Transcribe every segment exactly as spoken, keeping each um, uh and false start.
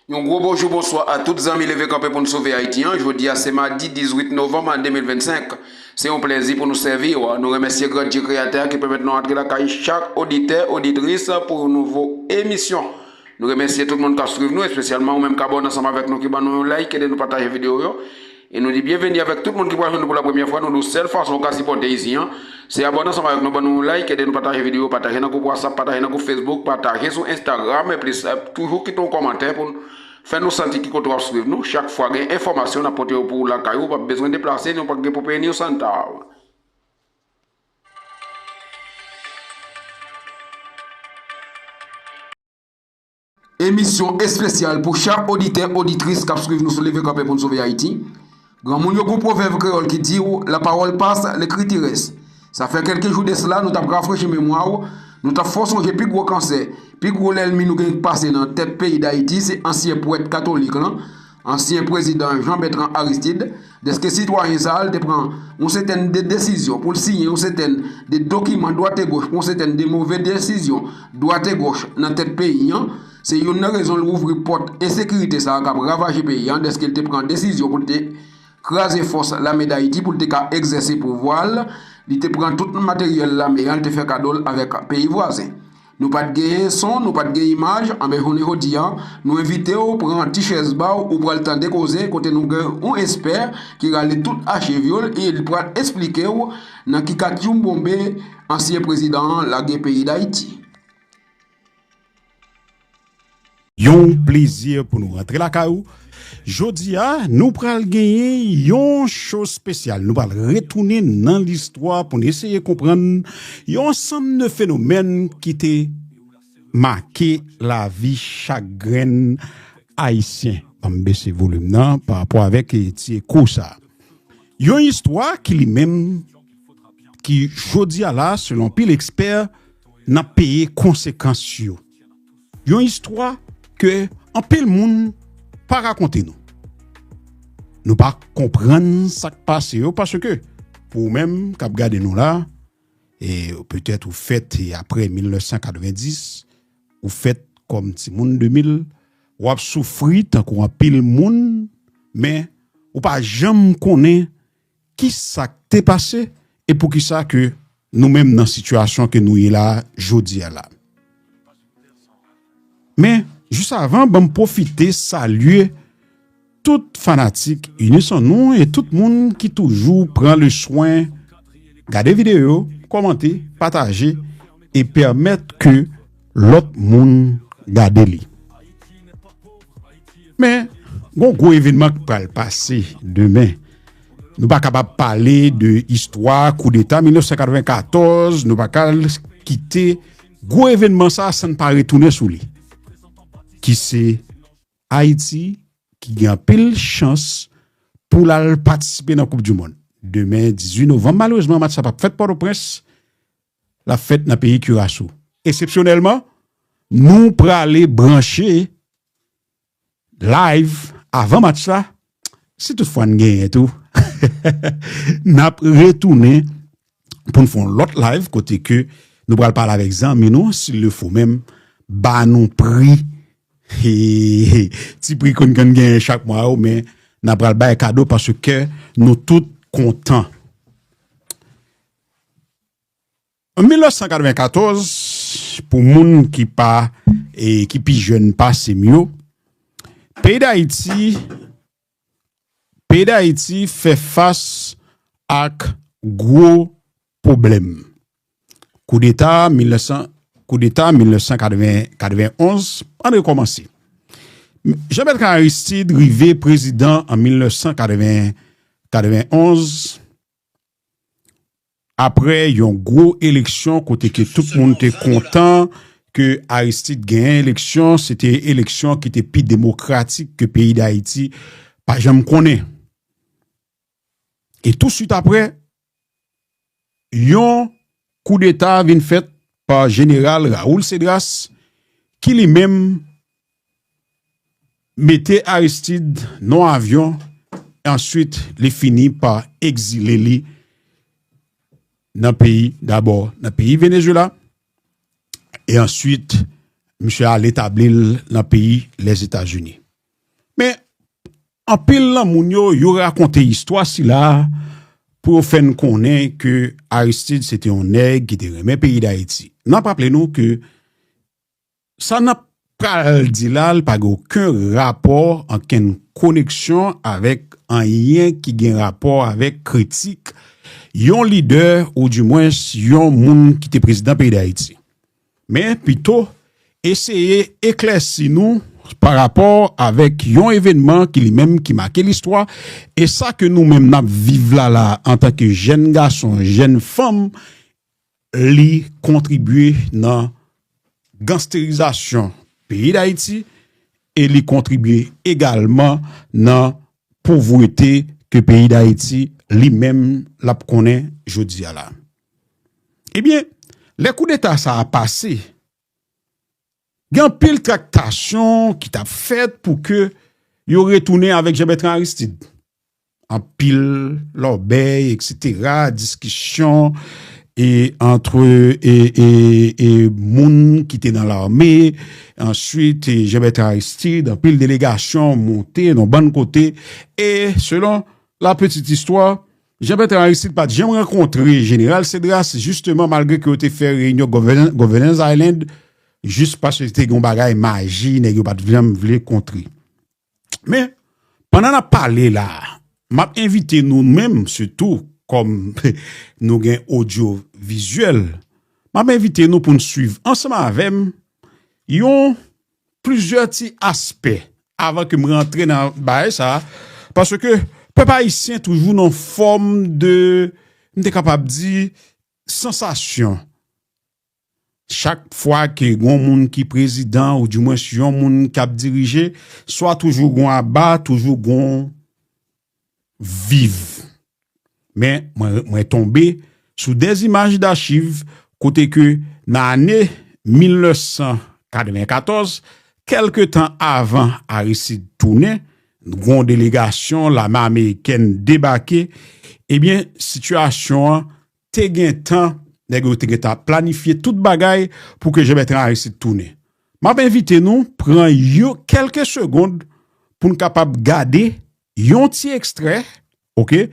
Yon gwo bonjou, bonswa a tout zanmi Leve Kanpe pou n Sove Ayiti an. Jodi a se madi dizuit novanm de mil vennsenk. Se yon plezi pou nou sèvi w. Nou remèsye Gran Dye Kreyatè a ki pèmèt nou antre lakay chak oditè, oditris pou yon nouvo emisyon. Nou remèsye tout moun k ap swiv nou, espesyalman ou menm k abòne ansanm avèk nou, ki ban nou yon like, ede nou pataje videyo yo. E nou di byenveni avèk tout moun ki pral jwenn nou pou la premyè fwa. Nou di w sèl fason ou ka sipòte izi an, se abòne ansanm avèk nou, ban nou yon like, ede nou pataje videyo, pataje nan gwoup WhatsApp, pataje nan gwoup Facebook, pataje sou Instagram, e plis, e toujou kite yon kòmantè pou n fè nou santi ki kote w ap swiv nou. Chak fwa gen enfòmasyon, n ap pote yo pou ou lakay ou, ou p ap bezwen deplase, nou p ap gen pou peye ni yon santav. Emisyon espesyal pou chak oditè, oditris k ap swiv nou sou Leve Kanpe pou n Sove Ayiti. Granmoun yo gen yon pwovèb kreyòl ki di w, la parole passe, l'écriture reste. Sa fè kèlke jou de sela, nou t ap rafrechi memwa w, nou t ap fè w sonje pi gwo kansè, pi gwo lènmi nou gen k pase nan tèt peyi Dayiti, se ansyen pwèt katolik lan, ansyen prezidan Jean Bertrand Aristide, dèske sitwayen sa a, l te pran yon sètèn de desizyon pou l siyen yon sètèn de dokiman dwat e goch pou yon sètèn de move desizyon dwat e goch nan tèt peyi an. Se youn nan rezon l ouvri pòt ensekirite sa a k ap ravaje peyi an, dèske l te pran desizyon pou l te kraze fòs lame Dayiti pou l te ka egzèse pouvwa l. Li te pran tout materyèl lame an, li te fè kado l avèk peyi vwazen. Nou pa t gen son, nou pa t gen imaj, anben jounen jodi a, nou envite w pran ti chèz ba w, ou pral tande koze kote nou gen yon espè ki rale tout achiv yo, e li pral esplike w nan ki katyoum bonbe ansyen prezidan an lage peyi Dayiti. Yon plezi pou nou rantre lakay ou. Jodi a, nou pral genyen yon show espesyal. Nou pral retounen nan listwa pou n eseye konprann yon ansanm de fenomèn ki te make lavi chak grenn Ayisyen. Ban m bese volim nan pa rapò avèk, eh, ti eko sa. Yon istwa ki li menm, ki jodi a la, selon anpil ekspè, n ap peye konsekans yo. Yon istwa ke anpil moun pa rakonte nou. Nou pa konprann sa k pase yo, paske pou ou menm k ap gade nou la, e petèt ou fèt, e apre mil nèf san katrevenndis, ou fèt kòm timoun de mil, w ap soufri tankou anpil moun, men ou pa janm konnen ki sa k te pase e poukisa ke nou menm nan sitiyasyon ke nou ye la jodi a la. Men, jis avan, ban m pwofite salye tout fanatik Unison Nou e tout moun ki toujou pran le swen gade videyo, kòmante, pataje e pèmèt ke lòt moun gade li. Men, gon gwo evènman k pral pase demen. Nou pa kapab pale de istwa koudeta mil nèf san katrevenkatòz, nou pa ka kite gwo evènman sa a san n pa retounen sou li. Ki se Ayiti ki gen anpil chans pou l al patisipe nan Koup di Mond. Demen, dizuit novanm, malerezman, match sa p ap fèt Pòtoprens, l ap fèt nan peyi Kiraso. Eksepsyonèlman, nou prale branche live avan match la, si toutfwa n genyen tou, n ap retounen pou n fè yon lòt live kote ke nou pral pale avèk zanmi nou, s'il le faut menm, ba nou pri, ti pri konn konn genyen chak mwa yo, men n ap pral bay kado paske nou tout kontan. An mil nèf san katrevenkatòz, pou moun ki pa, e ki pi jèn pase m yo, peyi Dayiti, peyi Dayiti fè fas ak gwo pwoblèm. Koudeta mil nèf san, koudeta mil nèf san katreven, katrevenonz, ann rekòmanse. Jean Bertrand Aristide rive prezidan an mil nèf san katreven, katrevenonz, apre yon gwo eleksyon kote ke tout moun te kontan ke Aristide genyen eleksyon, se te eleksyon ki te pi demokratik ke peyi Dayiti pa janm konnen. E touswit apre, yon koudeta vin fèt pa jeneral Raoul Cédras, ki li menm mete Aristide nan yon avyon, answit li fini pa egzile li nan peyi, dabò nan peyi Venezuela, e answit misye al etabli l nan peyi Lèzetazini. Men, anpil nan moun yo, yo rakonte istwa sila pou yo fè n konnen ke Aristide se te yon nèg ki te renmen peyi Dayiti. N ap raple nou ke sa n ap pral di la, l pa gen okenn rapò, okenn koneksyon avèk anyen ki gen rapò avèk kritik yon lidè, oudimwens yon moun ki te prezidan peyi Dayiti. Men pito, eseye eklèsi nou pa rapò avèk yon evènman ki li menm ki make listwa, e sa ke nou menm n ap viv la la antanke jèn gason, jèn fanm, li kontribye nan gansterizasyon peyi Dayiti e li kontribye egalman nan povrete ke peyi Dayiti li menm l ap konnen jodi a la. Ebyen, lè koudeta sa a pase, gen anpil traktasyon ki t ap fèt pou ke yo retounen avèk Jean Bertrand Aristide. Anpil lòbèy, etsetera, diskisyon e antre e, e, e moun ki te nan lame. Answit, e Jean Bertrand Aristide, anpil delegasyon monte nan bann kote. E selon la petite histoire, Jean Bertrand Aristide pa t janm rankontre Jeneral Cédras, jisteman, malgre ke yo te fè reyinyon Governance Island, jis paske te gen yon bagay maji, nèg yo pa t janm vle kontre. Men, pandan n ap pale la, m ap envite nou menm, sitou kòm nou gen odyo vizyèl, m ap envite nou pou n swiv ansanm avè m yon plizyè ti aspè avan ke m rantre nan bagay sa a, paske pèp ayisyen toujou nan fòm de, m te kapab di, sansasyon. Chak fwa ke gon moun ki prezidan, oudimwens yon moun k ap dirije, swa toujou gon aba, toujou gon viv. Men, mwen, mwen tonbe sou de imaj dachiv kote ke nan ane mil nèf san katrevenkatòz, kèlke tan avan Aristide tounen, gon delegasyon lame amerikèn debake, ebyen, sitiyasyon an te gen tan, nèg yo te gen tan planifye tout bagay pou ke Jean Bertrand Aristide tounen. M ap envite nou pran yo kèlke segonn pou n kapab gade yon ti ekstrè, oke?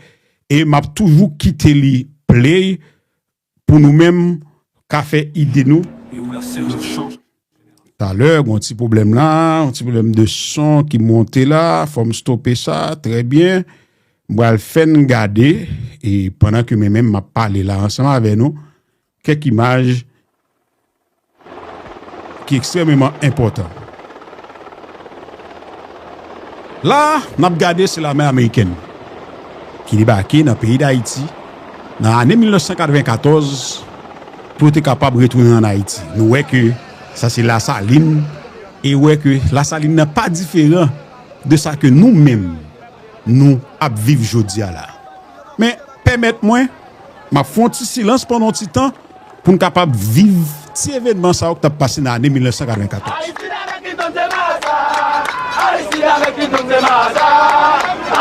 E m ap toujou kite li play pou nou menm ka fè ide nou. Talè, gon ti pwoblèm la, yon ti pwoblèm de son ki monte la, fò m stope sa, trè byen. M pral fè n gade, e pandan ke mwen menm m ap pale la ansanm avè nou, kèk imaj ki ekstrèmeman enpòtan. La, n ap gade se lame amerikèn ki debake nan peyi Dayiti nan ane mil nèf san katrevenkatòz pou yo te kapab retounen ann Ayiti. Nou wè ke sa se Lasalin, e wè ke Lasalin nan pa diferan de sa ke nou menm nou ap viv jodi a la. Men, pèmèt mwen, m ap fè yon ti silans pandan yon ti tan pou n kapab viv ti evènman sa yo k t ap pase nan ane mil nèf san katrevenkatòz. Aristide avèk Clinton se masa! Aristide avèk Clinton se masa!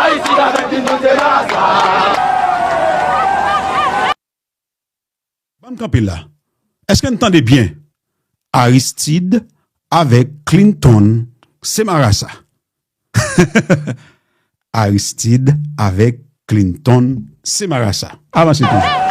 Aristide avèk Clinton se masa! Ban m kanpe la. Èske n tande byen? Aristide avèk Clinton se marasa. Aristide avèk Clinton se marasa. Avanse toujou.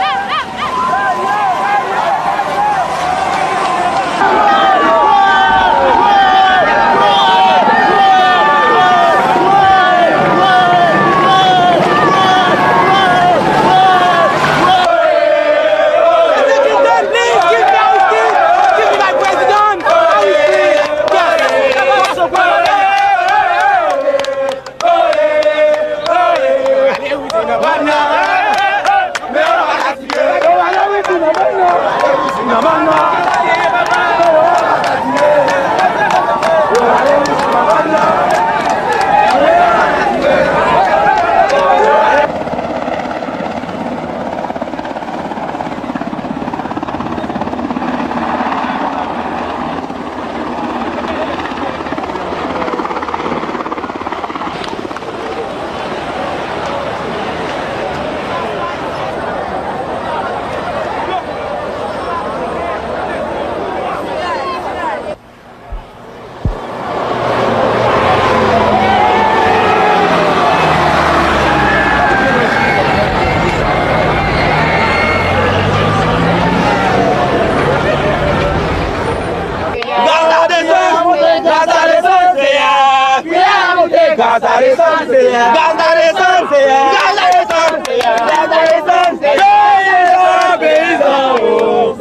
Gaz la desann, gaz la desann, gaz la desann, peyizan, peyizan, o.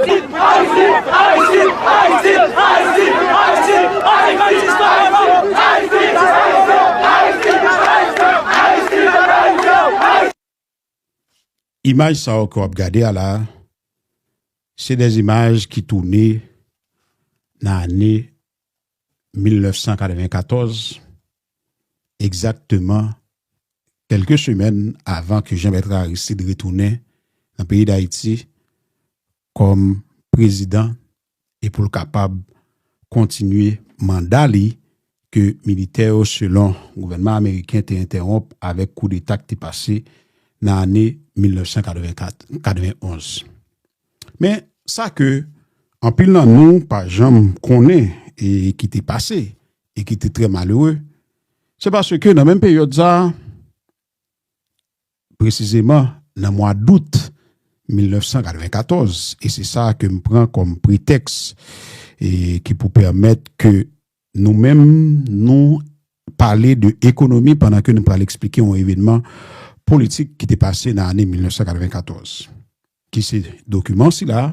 Imaj sa yo ke w ap gade a la, se de imaj ki tounen nan ane mil nèf san katrevenkatòz, egzakteman kèlke semèn avan ke Jean Bertrand Aristide retounen nan peyi Dayiti kòm prezidan e pou l kapab kontinye manda li ke militè yo, selon gouvènman ameriken, te entèwonp avèk koudeta k te pase nan ane mil nèf san katrevenkat, katrevenonz. Men, sa ke anpil nan nou pa janm konnen e ki te pase e ki te trè malere, se paske nan menm peryòd sa a, presizeman nan mwa dout mil nèf san katrevenkatòz, e se sa ke m pran kòm pretèks e ki pou pèmèt ke nou menm nou pale de ekonomi pandan ke nou pral eksplike yon evènman politik ki te pase nan ane mil nèf san katrevenkatòz, ki se dokiman sila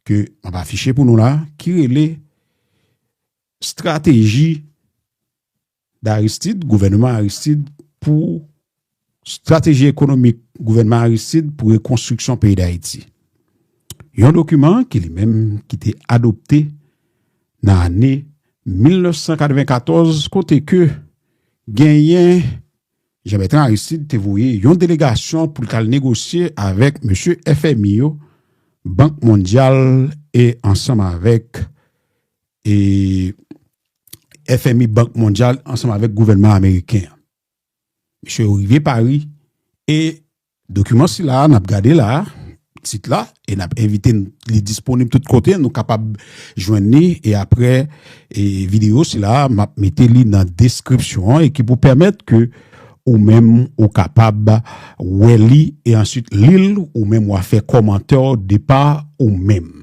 ke m ap afiche pou nou la, ki rele Strateji d'Aristide, gouvènman Aristide, pou strateji ekonomik gouvènman Aristide pou rekonstriksyon peyi Dayiti. Yon dokiman ki li menm ki te adopte nan ane mil nèf san katrevenkatòz, kote ke genyen Jean Bertrand Aristide te voye yon delegasyon pou l t al negosye avèk mesye F M I yo, Bank Mondyal e ansanm avèk e F M I, Bank Mondyal ansanm avèk gouvènman ameriken an. Mesye yo rive Pari e dokiman sila a n ap gade la a, tit la, e n ap envite n, li disponib tout kote, nou kapab jwenn li, e apre e videyo sila a, m ap mete li nan deskripsyon an e ki pou pèmèt ke ou menm ou kapab wè li e answit li l, ou menm w a fè kòmantè w de pa ou menm.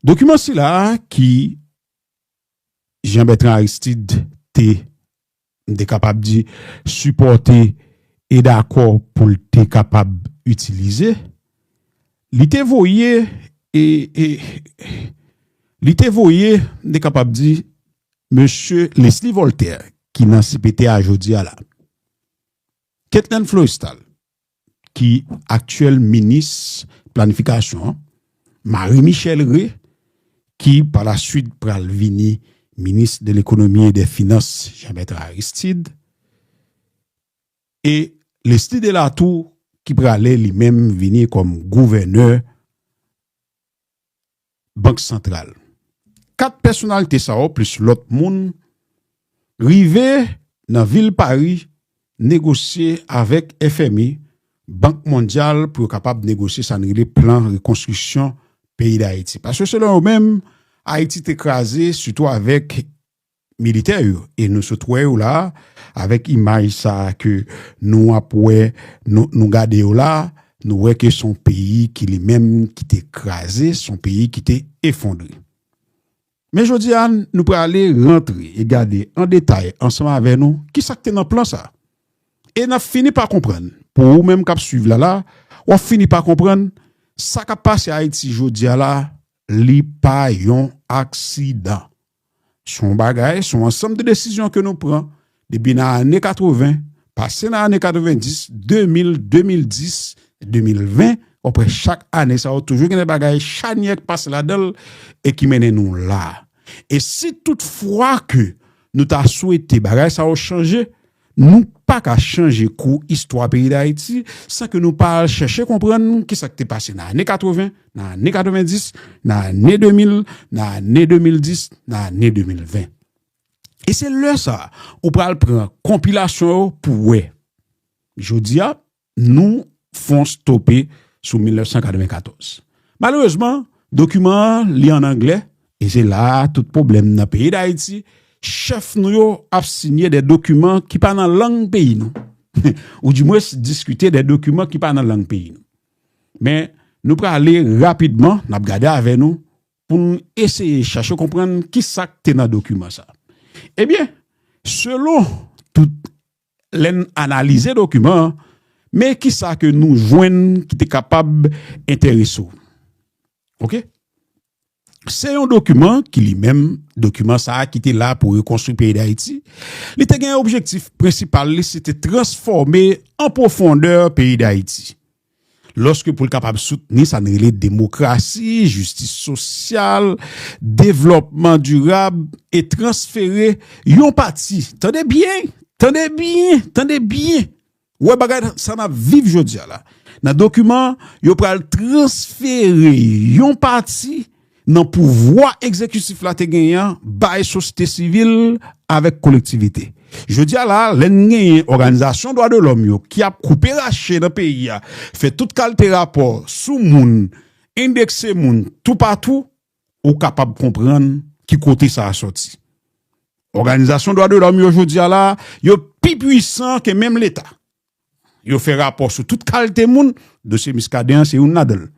Dokiman sila a ki Jean Bertrand Aristide te, m te kapab di, sipòte e dakò pou l te kapab itilize, li te voye e, e li te voye, m te kapab di, mesye Leslie Voltaire, ki nan C P T A jodi a la, Ketlen Florestal, ki aktyèl minis planifikasyon an, Marie Michelle Rey, ki pa la swit pral vini minis de lekonomi e de finans Jean Bertrand Aristide, e Leslie Delatour ki prale li menm vini kòm gouvènè Bank Santral. Kat pèsonalite sa yo plis lòt moun rive nan vil Pari negosye avèk F M I, Bank Mondyal, pou yo kapab negosye sa n rele plan rekonstriksyon peyi Dayiti. Paske selon yo menm, Ayiti te kraze sitou avèk militè yo. E nou sot wè yo la, avèk imaj sa a ke nou ap wè, nou, nou gade yo la, nou wè ke se yon peyi ki li menm ki te kraze, se yon peyi ki te efondre. Men jodi a, nou prale rantre e gade an detay ansanm avè nou kisa k te nan plan sa. E n ap fini pa konprann, pou ou menm k ap swiv la la, w ap fini pa konprann sa k ap pase Ayiti jodi a la, li pa yon aksidan. Se yon bagay, se yon ansanm de desizyon ke nou pran depi nan ane katreven, pase nan ane katrevenndis, de mil, de mil dis, de mil ven, w ap wè chak ane sa yo toujou gen de bagay chanyè k pase ladan l e ki mennen nou la. E si toutfwa ke nou ta swete bagay sa yo chanje, nou pa ka chanje kou istwa peyi Dayiti san ke nou pa al chèche konprann kisa k te pase nan ane katreven, nan ane katrevenndis, nan ane de mil, nan ane de mil dis, nan ane de mil ven. E se lè sa a, ou pral pran konpilasyon yo pou w wè. Jodi a, nou fè yon stope sou mil nèf san katrevenkatòz. Malerezman, dokiman an, li an anglè, e se la a tout pwoblèm nan peyi Dayiti, chèf nou yo ap siyen de dokiman ki pa nan lang peyi nou. Oudimwens, diskite de dokiman ki pa nan lang peyi nou. Men, nou prale rapidman, n ap gade avè nou, pou n eseye chache konprann kisa k te nan dokiman sa. Ebyen, selon tout lè n analize dokiman an, men kisa ke nou jwenn ki te kapab enterese w. Oke? Se yon dokiman ki li menm, dokiman sa a ki te la pou rekonstwi peyi Dayiti, li te gen objektif prensipal li, se te transfòme an pwofondè peyi Dayiti. Lòske pou l kapab soutni sa n rele demokrasi, jistis sosyal, devlòpman dirab e transfere yon pati, tande byen, tande byen, tande byen, wè bagay sa n ap viv jodi a la. Nan dokiman, yo pral transfere yon pati nan pouvwa egzekitif la te genyen an bay sosyete sivil avèk kolektivite. Jodi a la, lè n genyen òganizasyon dwa de lòm yo ki ap koupe rache nan peyi a, fè tout kalte rapò sou moun, endekse moun toupatou, ou kapab konprann ki kote sa a sòti. Òganizasyon dwa de lòm yo jodi a la, yo pi pwisan ke menm Leta. Yo fè rapò sou tout kalte moun, dosye Muscadin an se youn ladan l.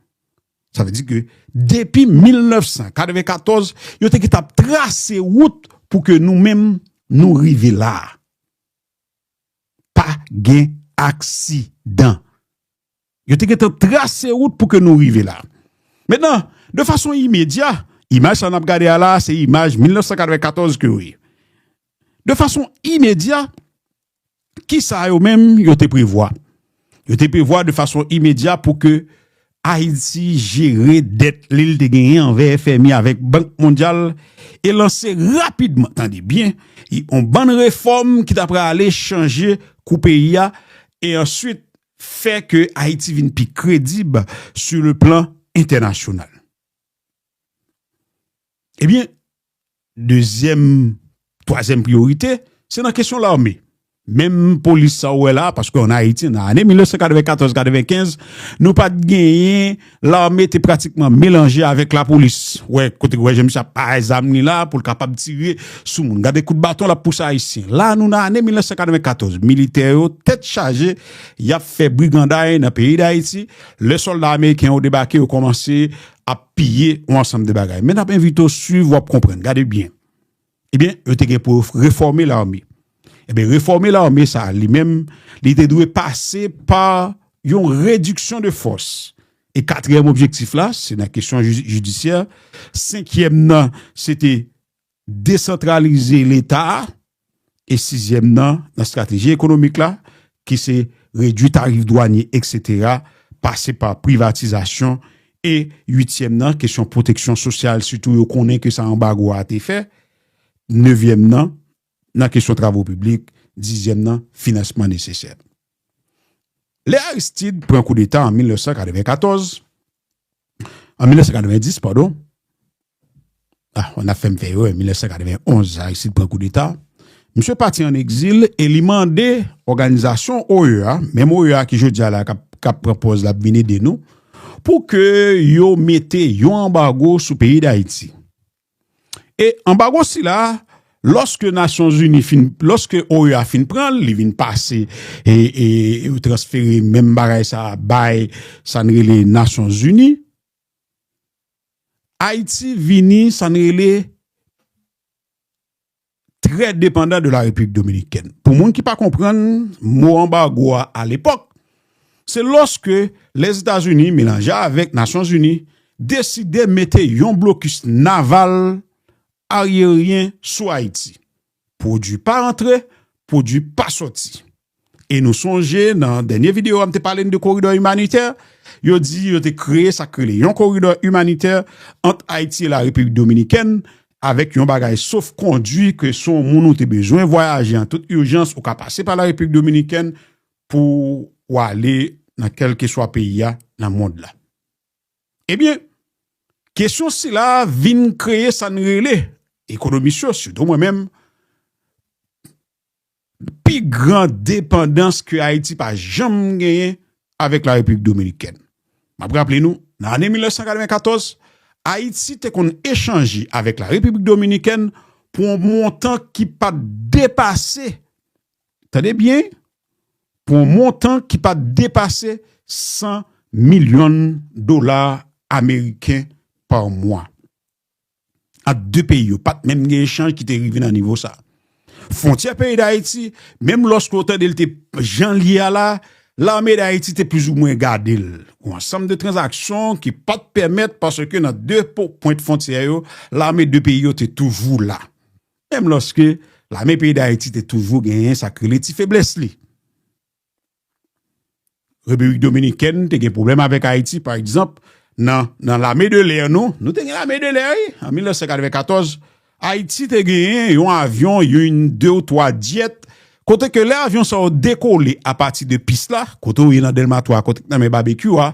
Sa vle di ke depi mil nèf san katrevenkatòz, yo te gentan ap trase wout pou ke nou menm, nou rive la a. Pa gen aksidan. Yo te gentan trase wout pou ke nou rive la. Mentnan, de fason imedya, imaj sa n ap gade a la, se imaj mil nèf san katrevenkatòz ke yo ye. De fason imedya, kisa yo menm yo te prevwa? Yo te prevwa de fason imedya pou ke Ayiti jere dèt li l te genyen anvè F M I avèk Bank Mondyal e lanse rapidman, tande byen, yon bann refòm ki ta prale chanje kou peyi a e answit fè ke Ayiti vin pi kredib sur le plan entènasyonal. Ebyen, dezyèm, twazyèm priyorite, se nan kesyon lame. Menm polis sa w wè la, paske ann Ayiti, nan ane mil nèf san katrevenkatòz katrevenkenz, nou pa t genyen, lame te pratikman melanje avèk lapolis. Wè, kote w wè jan misye ap bay zam li la pou l kapab tire sou moun. Gade kout baton l ap pouse Ayisyen. La, nou nan ane mil nèf san katrevenkatòz, militè yo, tèt chaje, y ap fè briganday nan peyi Dayiti. Lè sòlda ameriken yo debake, yo kòmanse ap piye yon ansanm de bagay. Men n ap envite w swiv, w ap konprann. Gade byen. Ebyen, yo te gen pou yo refòme lame. Ebyen, refòme lame sa a, li menm, li te dwe pase pa yon rediksyon de fòs. E katriyèm objektif la, se nan kesyon ji-, jidisyè. Senkyèm nan, se te desantralize Leta a. E sizyèm nan, nan estrateji ekonomik la, ki se redui tarif dwanye, etsetera, pase pa privatizasyon, e uityèm nan, kesyon pwoteksyon sosyal, sitou yo konnen ke sa anbago a te fè, nevyèm nan, nan kesyon travo piblik, dizyèm nan, finansman nesesè. Lè Aristide pran koudeta an mil nèf san katrevenkatòz, an mil nèf san katrevendis, padon, ah, n ap fè m fè erè, mil nèf san katrevenonz, Aristide pran koudeta. Misye pati ann egzil e li mande òganizasyon O E A, menm O E A ki jodi a la k ap, k ap pran pòz l ap vin ede nou, pou ke yo mete yon anbago sou peyi Dayiti. E anbago sila, lòske Nasyonzini fin, lòske O E A fin pran l, li vin pase e, e, e transfere menm bagay sa a bay sa n rele Nasyonzini. Ayiti vini sa n rele trè depandan de la Repiblik Dominikèn. Pou moun ki pa konprann mo anbago a, alepòk, se lòske Lèzetazini, melanje avèk Nasyonzini, deside mete yon blokis naval, aryeryen sou Ayiti. Pwodui pa rantre, pwodui pa sòti. E nou sonje, nan dènye videyo a, m te pale n de koridò imanitè. Yo di yo te kreye sa k rele yon koridò imanitè ant Ayiti e la Repiblik Dominikèn, avèk yon bagay sof kondui ke si yon moun ou te bezwen vwayaje an tout ijans, ou ka pase pa la Repiblik Dominikèn pou w ale nan kèlkeswa peyi a nan mond la. Ebyen, kesyon sila vin kreye sa n rele, ekonomis yo, sitou mwen menm, pi gran depandans ke Ayiti pa janm genyen avèk la Repiblik Dominikèn. M ap raple nou, nan ane mil nèf san katrevenkatòz, Ayiti te konn echanje avèk la Repiblik Dominikèn pou yon montan ki pa t depase, tande byen, pou yon montan ki pa t depase san milyon dola ameriken pa mwa. Ant de peyi yo, pa t menm gen echanj ki te rive nan nivo sa. fwontyè peyi Dayiti, menm lòske w tande l te jan l ye a la, Lame Dayiti te plizoumwen gade l. Yon ansanm de tranzaksyon ki pa t pèmèt, paske nan de po- pwent fwontyè yo, lame de peyi yo te toujou la. Menm lòske lame peyi Dayiti te toujou genyen sa k rele ti feblès li. Repiblik Dominikèn te gen pwoblèm avèk Ayiti, pa egzanp, nan, nan lame de lè nou, nou te gen lame de lè, wi, an mil nèf san katrevenkatòz, Ayiti te genyen yon avyon, youn, de ou twa djèt, kote ke lè avyon sa yo dekole apati de pis la, kote w ye nan Dèlma twa, kote k nan men babekyou a,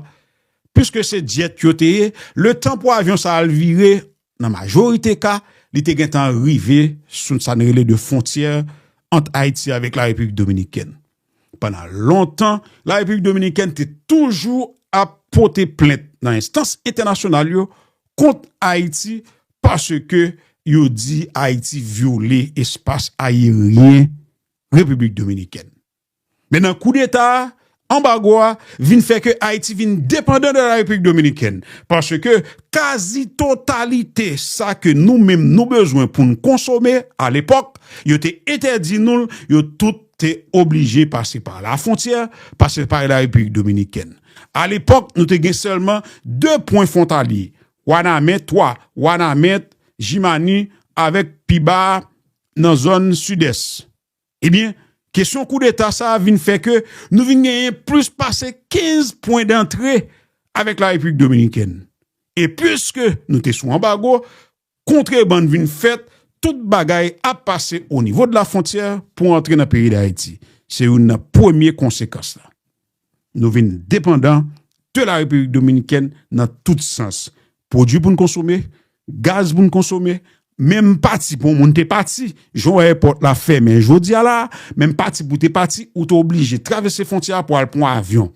piske se djèt yo te ye, letan pou avyon sa al vire, nan majorite ka, li te gentan rive sou sa n rele de fwontyè ant Ayiti avèk Larepiblik Dominikèn. Pandan lontan, Larepiblik Dominikèn te toujou ap pote plent nan enstans entènasyonal yo kont Ayiti, paske yo di Ayiti vyole espas ayeryen Repiblik Dominikèn. Men nan koudeta a, anbago a vin fè ke Ayiti vin depandan de Larepiblik Dominikèn, paske kazi totalite sa ke nou menm nou bezwen pou n konsome, alepòk, yo te entèdi nou l, yo tout te oblije pase pa lafwontyè, pase pa Larepiblik Dominikèn. Alepòk, nou te gen sèlman de pwen fwontalye, Wanament, twa, Wanament, Jimani, avèk pi ba a nan zòn sidès. Ebyen, kesyon koudeta sa a vin fè ke nou vin genyen plis pase kenz pwen dantre avèk Larepiblik Dominikèn. E piske nou te sou anbago, kontrebann vin fèt, tout bagay ap pase o nivo de lafwontyè pou antre nan peyi Dayiti. Se youn nan premye konsekans la. Nou vin depandan de Larepiblik Dominikèn nan tout sans. Pwodui pou n konsome, gaz pou n konsome, menm pati pou yon moun te pati, jan w wè èpòt la fèmen jodi a la, menm pati pou te pati, ou te oblije travèse fwontyè a pou al pran avyon.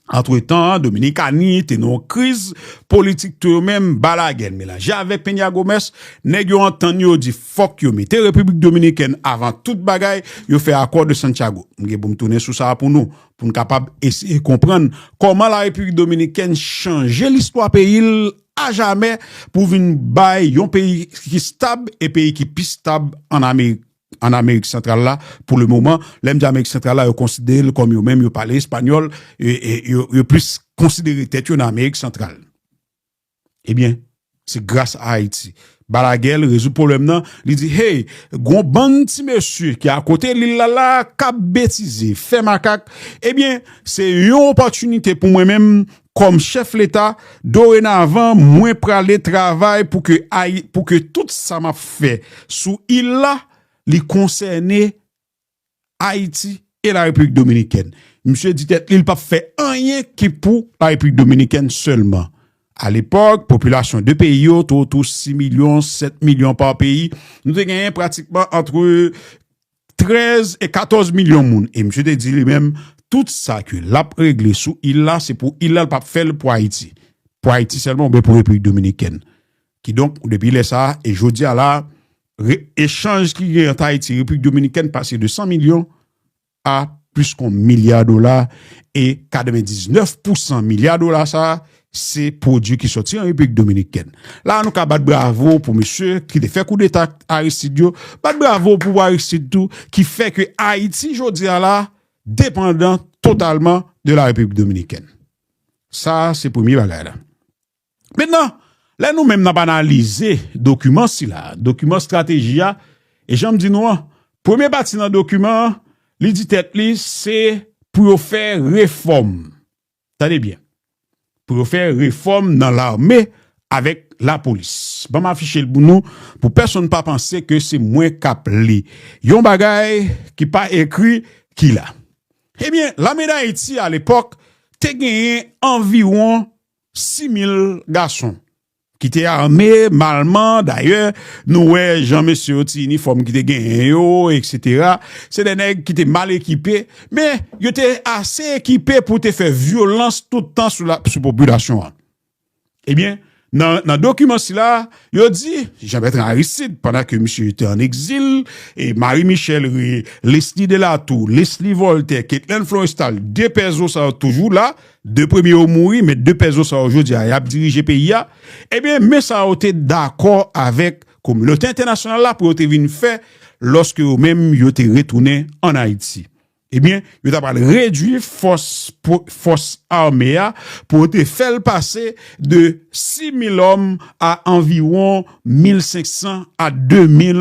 Antretan, Dominikani te nan yon kriz politik tou yo menm, Balaguer melanje avèk Peña Gómez, nèg yo antann yo di fòk yo mete Repiblik Dominikèn avan tout bagay, yo fè akò de Santiago. M gen pou m tounen sou sa a pou nou, pou n kapab eseye konprann kòman Larepiblik Dominikèn chanje listwa peyi l ajamè pou vin bay yon peyi ki stab e peyi ki pi stab an Amerik an Amerik Santral la, pou le moman, lè m di Amerik Santral la, yo konsidere l kòm yo menm, yo pale espanyòl, e, e, yo, yo plis konsidere tèt yo nan Amerik Santral. Ebyen, se gras a Ayiti. Balaguer rezoud pwoblèm nan, li di, hey, gon bann ti mesye ki akote lil la la, k ap betize, fè makak, ebyen, se yon opòtinite pou mwen menm, kòm chèf Leta, dorenavan, mwen prale travay pou ke Ayi-, pou ke tout sa m ap fè sou il la, li konsène Ayiti e Larepiblik Dominikèn. Misye di tèt li, li p ap fè anyen ki pou Larepiblik Dominikèn sèlman. Alepòk, popilasyon de peyi yo te otou sis milyon, sèt milyon pa peyi. Nou te genyen pratikman antre trèz e katòz milyon moun. E misye te di li menm, tout sa ke l ap regle sou il la, se pou il la, l p ap fè l pou Ayiti. Pou Ayiti sèlman oubyen pou Repiblik Dominikèn. Kidonk, depi lè sa a, e jodi a la, re-, echanj ki gen ant Ayiti e Repiblik Dominikèn pase de san milyon a plis ke yon milya dola, e katrevendiznèf pousan milya dola sa a, se pwodui ki sòti an Repiblik Dominikèn. La, nou ka bat bravo pou mesye ki te fè koudeta Aristide yo, bat bravo pou Aristide tou, ki fè ke Ayiti, jodi a la, depandan totalman de la Repiblik Dominikèn. Sa, se premye bagay la. Mentnan, lè nou menm n ap analize dokiman sila, dokiman estrateji a, e jan m di nou an, premye pati nan dokiman an, li di tèt li, se pou yo fè refòm. Tande byen. Pou yo fè refòm nan lame avèk lapolis. Ban m afiche l pou nou, pou pèsonn pa panse ke se mwen k ap li yon bagay ki pa ekri ki la. Ebyen, lame Dayiti alepòk te genyen anviwon sis mil gason ki te ame malman. Dayè, nou wè jan mesye yo ti inifòm ki te genyen yo, etsetera. Se de nèg ki te mal ekipe, men yo te ase ekipe pou te fè vyolans tout tan sou la, sou popilasyon an. Ebyen, nan, nan dokiman sila, yo di, Jean Bertrand Aristide, pandan ke misye te an egzil, e Marie Michel, Re-, Leslie Delatour, Leslie Voltaire, Ketlen Florestal, de pèzo sa yo toujou la, de premye yo mouri, men de pèzo sa yo jodi a, y ap dirije peyi a. Ebyen, men sa yo te dakò avèk kominote entènasyonal la pou yo te vin fè lòske yo menm yo te retounen ann Ayiti. Ebyen, yo ta pral redui fòs, po- fòs ame a pou yo te fè l pase de sis mil òm a anviwon mil senk san a de mil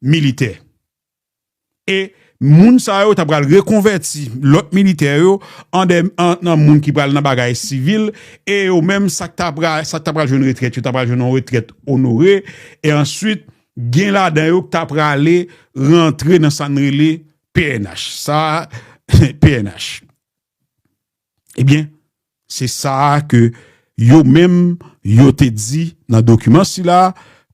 militè. E moun sa yo ta pral rekonvèti lòt militè yo an, de, an, an moun ki pral nan bagay sivil, e yo menm sa k ta pral, sa k ta pral jwenn retrèt, yo ta pral jwenn yon retrèt onore, e answit, gen ladan yo k ta prale rantre nan sa n rele P N H. Sa, P N H. Ebyen, se sa a ke yo menm, yo te di nan dokiman sila,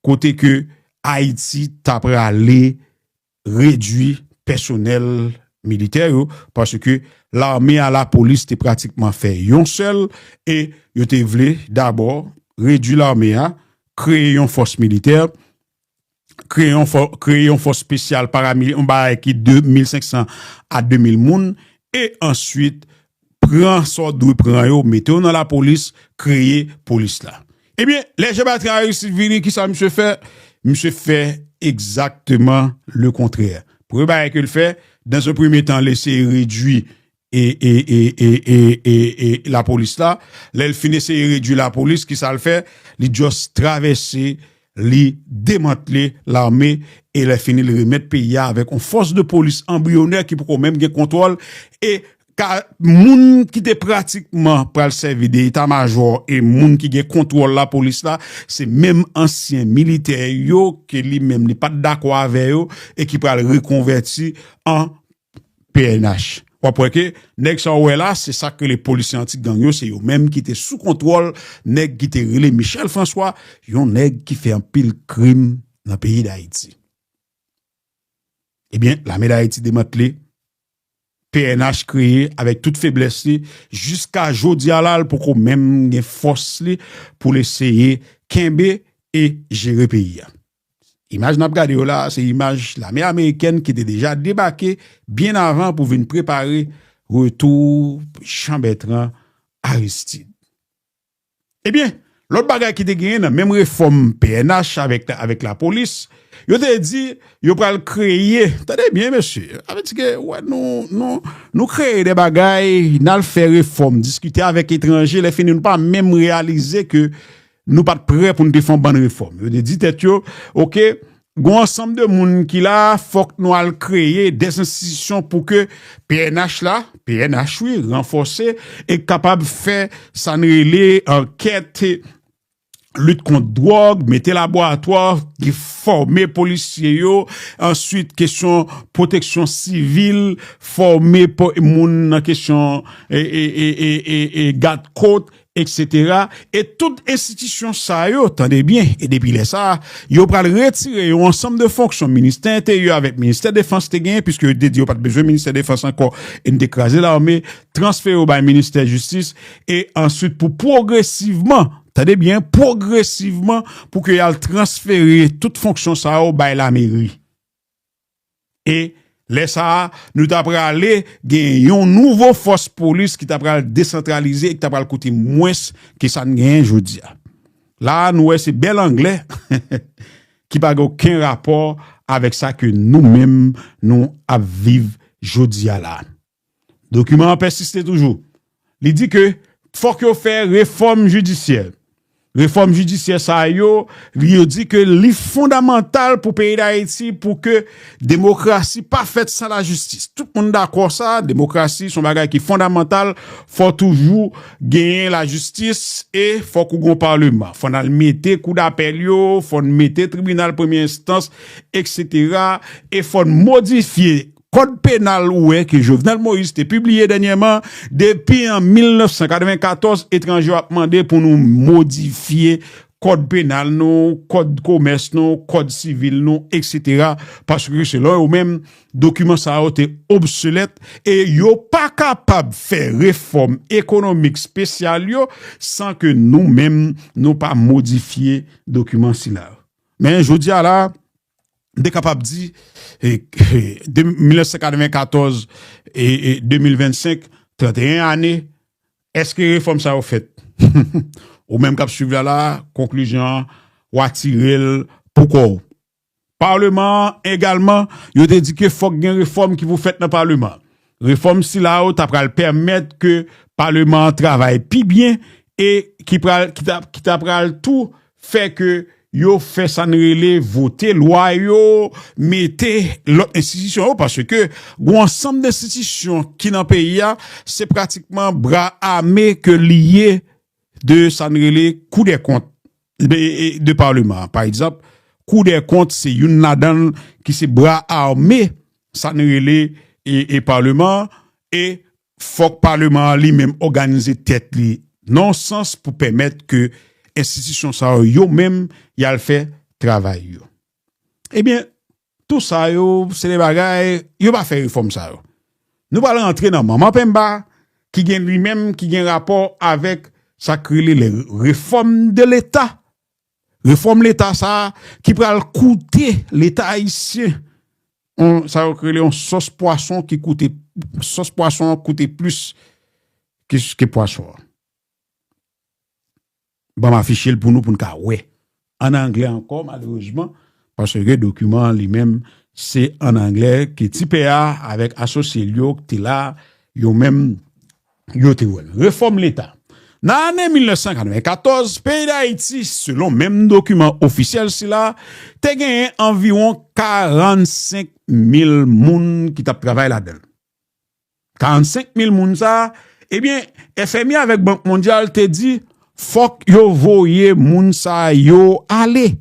kote ke Ayiti ta prale redui pèsonèl militè yo, paske lame a lapolis te pratikman fè yon sèl, e yo te vle dabò redui lame a, kreye yon fòs militè, kreye yon fò-, kreye yon fòs espesyal paramili-, yon bagay ki de mil senk san a de mil moun, e answit pran sa w dwe pran yo, mete yo nan lapolis, kreye polis la. Ebyen, lè Jean Bertrand Aristide vini, kisa misye fè? Misye fè egzakteman le kontrè. Premye bagay ke l fè, dans un premier temps, l eseye redui e, e, e, e, e, e, e lapolis la. Lè l fin eseye redui lapolis, kisa l fè? Li just travèse, li demantle lame, e lè fini, li remèt peyi a avèk yon fòs de polis anbriyonè ki poko menm gen kontwòl, e ka, moun ki te pratikman pral sèvi de eta majò e moun ki gen kontwòl lapolis la, se menm ansyen militè yo ke li menm li pa t dakò avè yo e ki pral rekonvèti an P N H. W ap wè ke nèg sa w wè la, se sa k rele polisye anti-gang yo, se yo menm ki te sou kontwòl nèg ki te rele Michel François, yon nèg ki fè anpil krim nan peyi Dayiti. Ebyen, lame Dayiti demantle, P N H kreye avèk tout feblès li, jiska jodi a la, l poko menm gen fòs li pou l eseye kenbe e jere peyi a. Imaj n ap gade yo la, se imaj lame amerikèn ki te deja debake byen avan pou vin prepare retou Jean Bertrand Aristide. Ebyen, lòt bagay ki te genyen nan menm refòm P N H avèk, avèk lapolis, yo te di yo pral kreye, tande byen, mesye, sa vle di ke, wè, nou, nou, nou kreye de bagay, n al fè refòm, diskite avèk etranje, lè fini, nou pa menm reyalize ke nou pa t prè pou n te fè yon bann refòm. Yo te di tèt yo, oke, gon ansanm de moun ki la, fòk nou al kreye de enstitisyon pou ke P N H la, P N H wi, ranfòse, e kapab fè sa n rele ankèt, lit kont dwòg, mete laboratwa, fòme polisye yo, answit kesyon pwoteksyon sivil, fòme po-, moun nan kesyon, e, e, e, e, e, e gad kot, etsetera. E tout enstitisyon sa yo, tande byen, e depi lè sa a, yo pral retire yon ansanm de fonksyon Ministè Enteryè avèk Ministè Defans te genyen, piske yo te di yo pa t bezwen Ministè Defans ankò, e n te kraze lame, transfere yo bay Ministè Jistis, e answit pou pwogresivman, tande byen, pwogresivman, pou ke y al transfere tout fonksyon sa yo bay lameri. E lè sa a, nou ta prale gen yon nouvo fòs polis ki ta pral desantralize e ki ta pral koute mwens ke sa n genyen jodi a. La a, nou wè se bèl anglè ki pa gen okenn rapò avèk sa ke nou menm nou ap viv jodi a la. Dokiman an pèsiste toujou. Li di ke fòk yo fè refòm jidisyè. Refòm jidisyè sa yo, yo di ke li fondamantal pou peyi Dayiti, pou ke demokrasi pa fèt san lajistis. Tout moun dakò sa, demokrasi se yon bagay ki fondamantal, fò toujou genyen lajistis e fòk ou gon palman. Fò n al mete kou dapèl yo, fò n mete tribinal premye enstans, etsetera. E fò n modifye Kòd penal ou wè ke Jovenel Moïse te pibliye dènyèman, depi an mil nèf san katrevenkatòz, etranje yo ap mande pou nou modifye kòd penal nou, kòd komès nou, kòd sivil nou, etsetera. Paske selon yo menm, dokiman sa yo te obsolèt e yo pa kapab fè refòm ekonomik espesyal yo san ke nou menm nou pa modifye dokiman sila yo. Men jodi a la, m te kapab di, e, e, de mil nèf san katrevenkatòz e, e de mil vennsenk, trannteyen ane, èske refòm sa yo fèt? Ou menm k ap swiv la la, konklizyon an, w a tire l pou kò w. Paleman an egalman, yo te di ke fòk gen refòm ki pou fèt nan paleman an. Refòm sila yo ta pral pèmèt ke paleman an travay pi byen e ki pral, ki ta, ki ta pral tou fè ke yo fè sa n rele vote lwa yo, mete lòt enstitisyon yo, paske gen yon ansanm enstitisyon ki nan peyi a, se pratikman bra ame ke li ye de sa n rele Kou dè Kont de, de paleman an. Pa egzanp, Kou dè Kont se youn ladan l ki se bra ame sa n rele e, e paleman an, e fòk paleman an li menm òganize tèt li nan yon sans pou pèmèt ke enstitisyon sa yo, yo menm, y al fè travay yo. Ebyen, tou sa yo, se de bagay, yo pa fè refòm sa yo. Nou pral rantre nan manman penba, ki gen li menm, ki gen rapò avèk sa k rele les réformes de l'État. Refòm Leta sa a, ki pral koute Leta ayisyen, on, sa yo k rele yon sòs pwason ki koute, sòs pwason an koute plis ke, ke pwason an. Ban m afiche l pou nou, pou n ka wè. An anglè ankò, malerezman, paske dokiman an li menm, se an anglè ke Ti Pè a avèk asosye l yo ki te la, yo menm, yo te wè l. Refòm Leta. Nan ane mil nèf san katrevenkatòz, peyi Dayiti, selon menm dokiman ofisyèl sila, te genyen anviwon karannsenk mil moun ki t ap travay ladan l. Karannsenk mil moun sa a, ebyen, F M I avèk Bank Mondyal te di, fòk yo voye moun sa yo ale.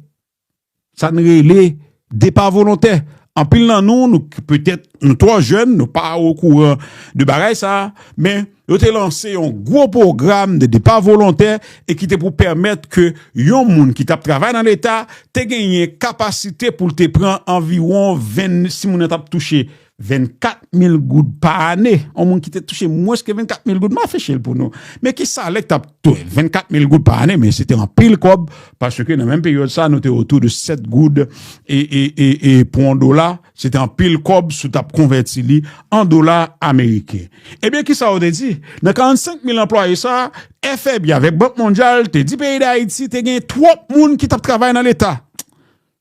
Sa n rele depa volontè. Anpil nan nou, nou petèt, nou twò jèn, nou pa okouran de bagay sa a, men yo te lanse yon gwo pwogram de depa volontè e ki te pou pèmèt ke yon moun ki t ap travay nan Leta te genyen kapasite pou l te pran anviwon ven, si moun nan t ap touche vennkat mil goud pa ane. Yon moun ki te touche mwens ke vennkat mil goud, m afiche l pou nou. Men ki salè k t ap tou vennkat mil goud pa ane, men se te anpil kòb, paske nan menm peryòd sa, nou te otou de sèt goud e, e, e, e pou yon dola, se te anpil kòb si w t ap konvèti li an dola ameriken. Ebyen, ki sa yo te di? Nan karannsenk mil anplwaye sa, F M I avèk Bank Mondyal te di peyi Dayiti te gen twòp moun ki t ap travay nan Leta.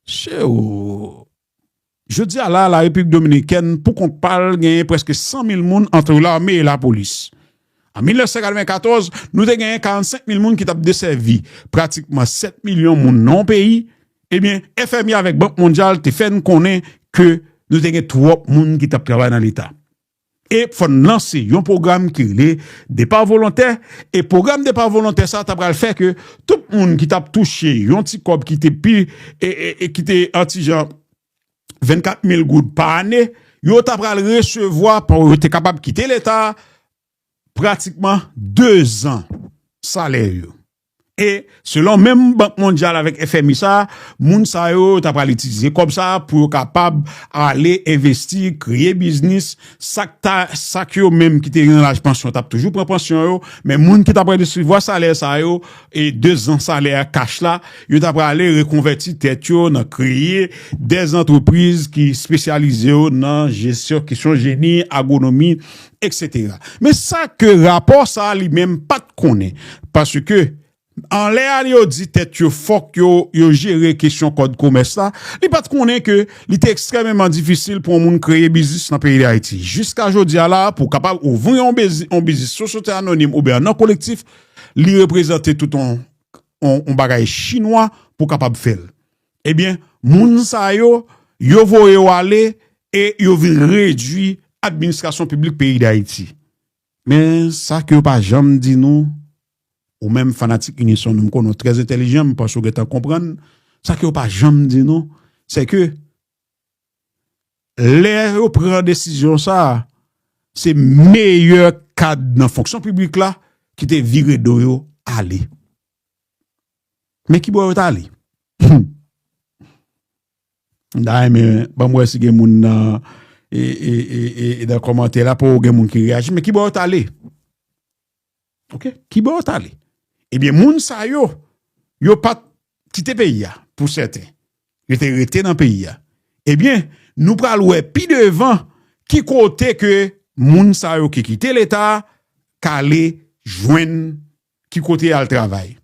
Cheo! Jodi a la, la Repiblik Dominikèn, pou kont pa l, genyen prèske san mil moun ant lame e lapolis. An mil nèf san katrevenkatòz, nou te genyen karannsenk mil moun ki t ap desèvi pratikman sèt milyon moun nan yon peyi. Ebyen, F M I avèk Bank Mondyal te fè n konnen ke nou te gen twòp moun ki t ap travay nan Leta. E fò n lanse yon pwogram ki rele depa volontè. E pwogram depa volontè sa ta pral fè ke tout moun ki t ap touche yon ti kòb ki te pi, e, e, e ki te an ti jan vennkat mil goud pa ane, yo ta pral resevwa, pa yo te kapab kite Leta a, pratikman dezan salè yo. E selon menm Bank Mondyal avèk F M I sa, moun sa yo ta pral itilize kòb sa pou yo kapab ale envesti, kreye biznis, sa k ta, sa k yo menm ki te gen laj pansyon t ap toujou pran pansyon yo, men moun ki ta pral resevwa salè sa yo, e dezan salè kach la, yo ta prale rekonvèti tèt yo nan kreye de antrepriz ki espesyalize yo nan jesyon kesyon jeni, agwonomi, etsetera. Men sa ke rapò sa a li menm pa t konnen, paske anlè a yo di tèt yo fòk yo, yo jere kesyon kòd komès la, li pa t konnen ke li te ekstrèmeman difisil pou yon moun kreye biznis nan peyi Dayiti. Jiska jodi a la, pou w kapab ouvri yon bezi-, yon biznis sou sosyete anonim oubyen nan kolektif, li reprezante tout yon, yon, yon bagay chinwa pou w kapab fè l. Ebyen, moun sa yo, yo voye yo ale e yo vin redui administrasyon piblik peyi Dayiti. Men sa ke yo pa janm di nou, ou menm fanatik Inison, nou m konnen w trè entèlijan, m panse w gentan konprann, sa ke yo pa janm di nou, se ke lè yo pran desizyon sa a, se meyè kad nan fonksyon piblik la ki te vire do yo ale. Men ki bò yo t ale? M ta renmen, ban m wè si gen moun nan, e, e, e, e, e nan kòmantè la, pou gen moun ki reyaji. Men ki bò yo t ale? Ok? Ki bò yo t ale? Ebyen, moun sa yo, yo pa t kite peyi a, pou sèten. Yo te rete nan peyi a. Ebyen, nou pral wè pi devan ki kote ke moun sa yo ki kite Leta a k ale jwenn ki kote y al travay.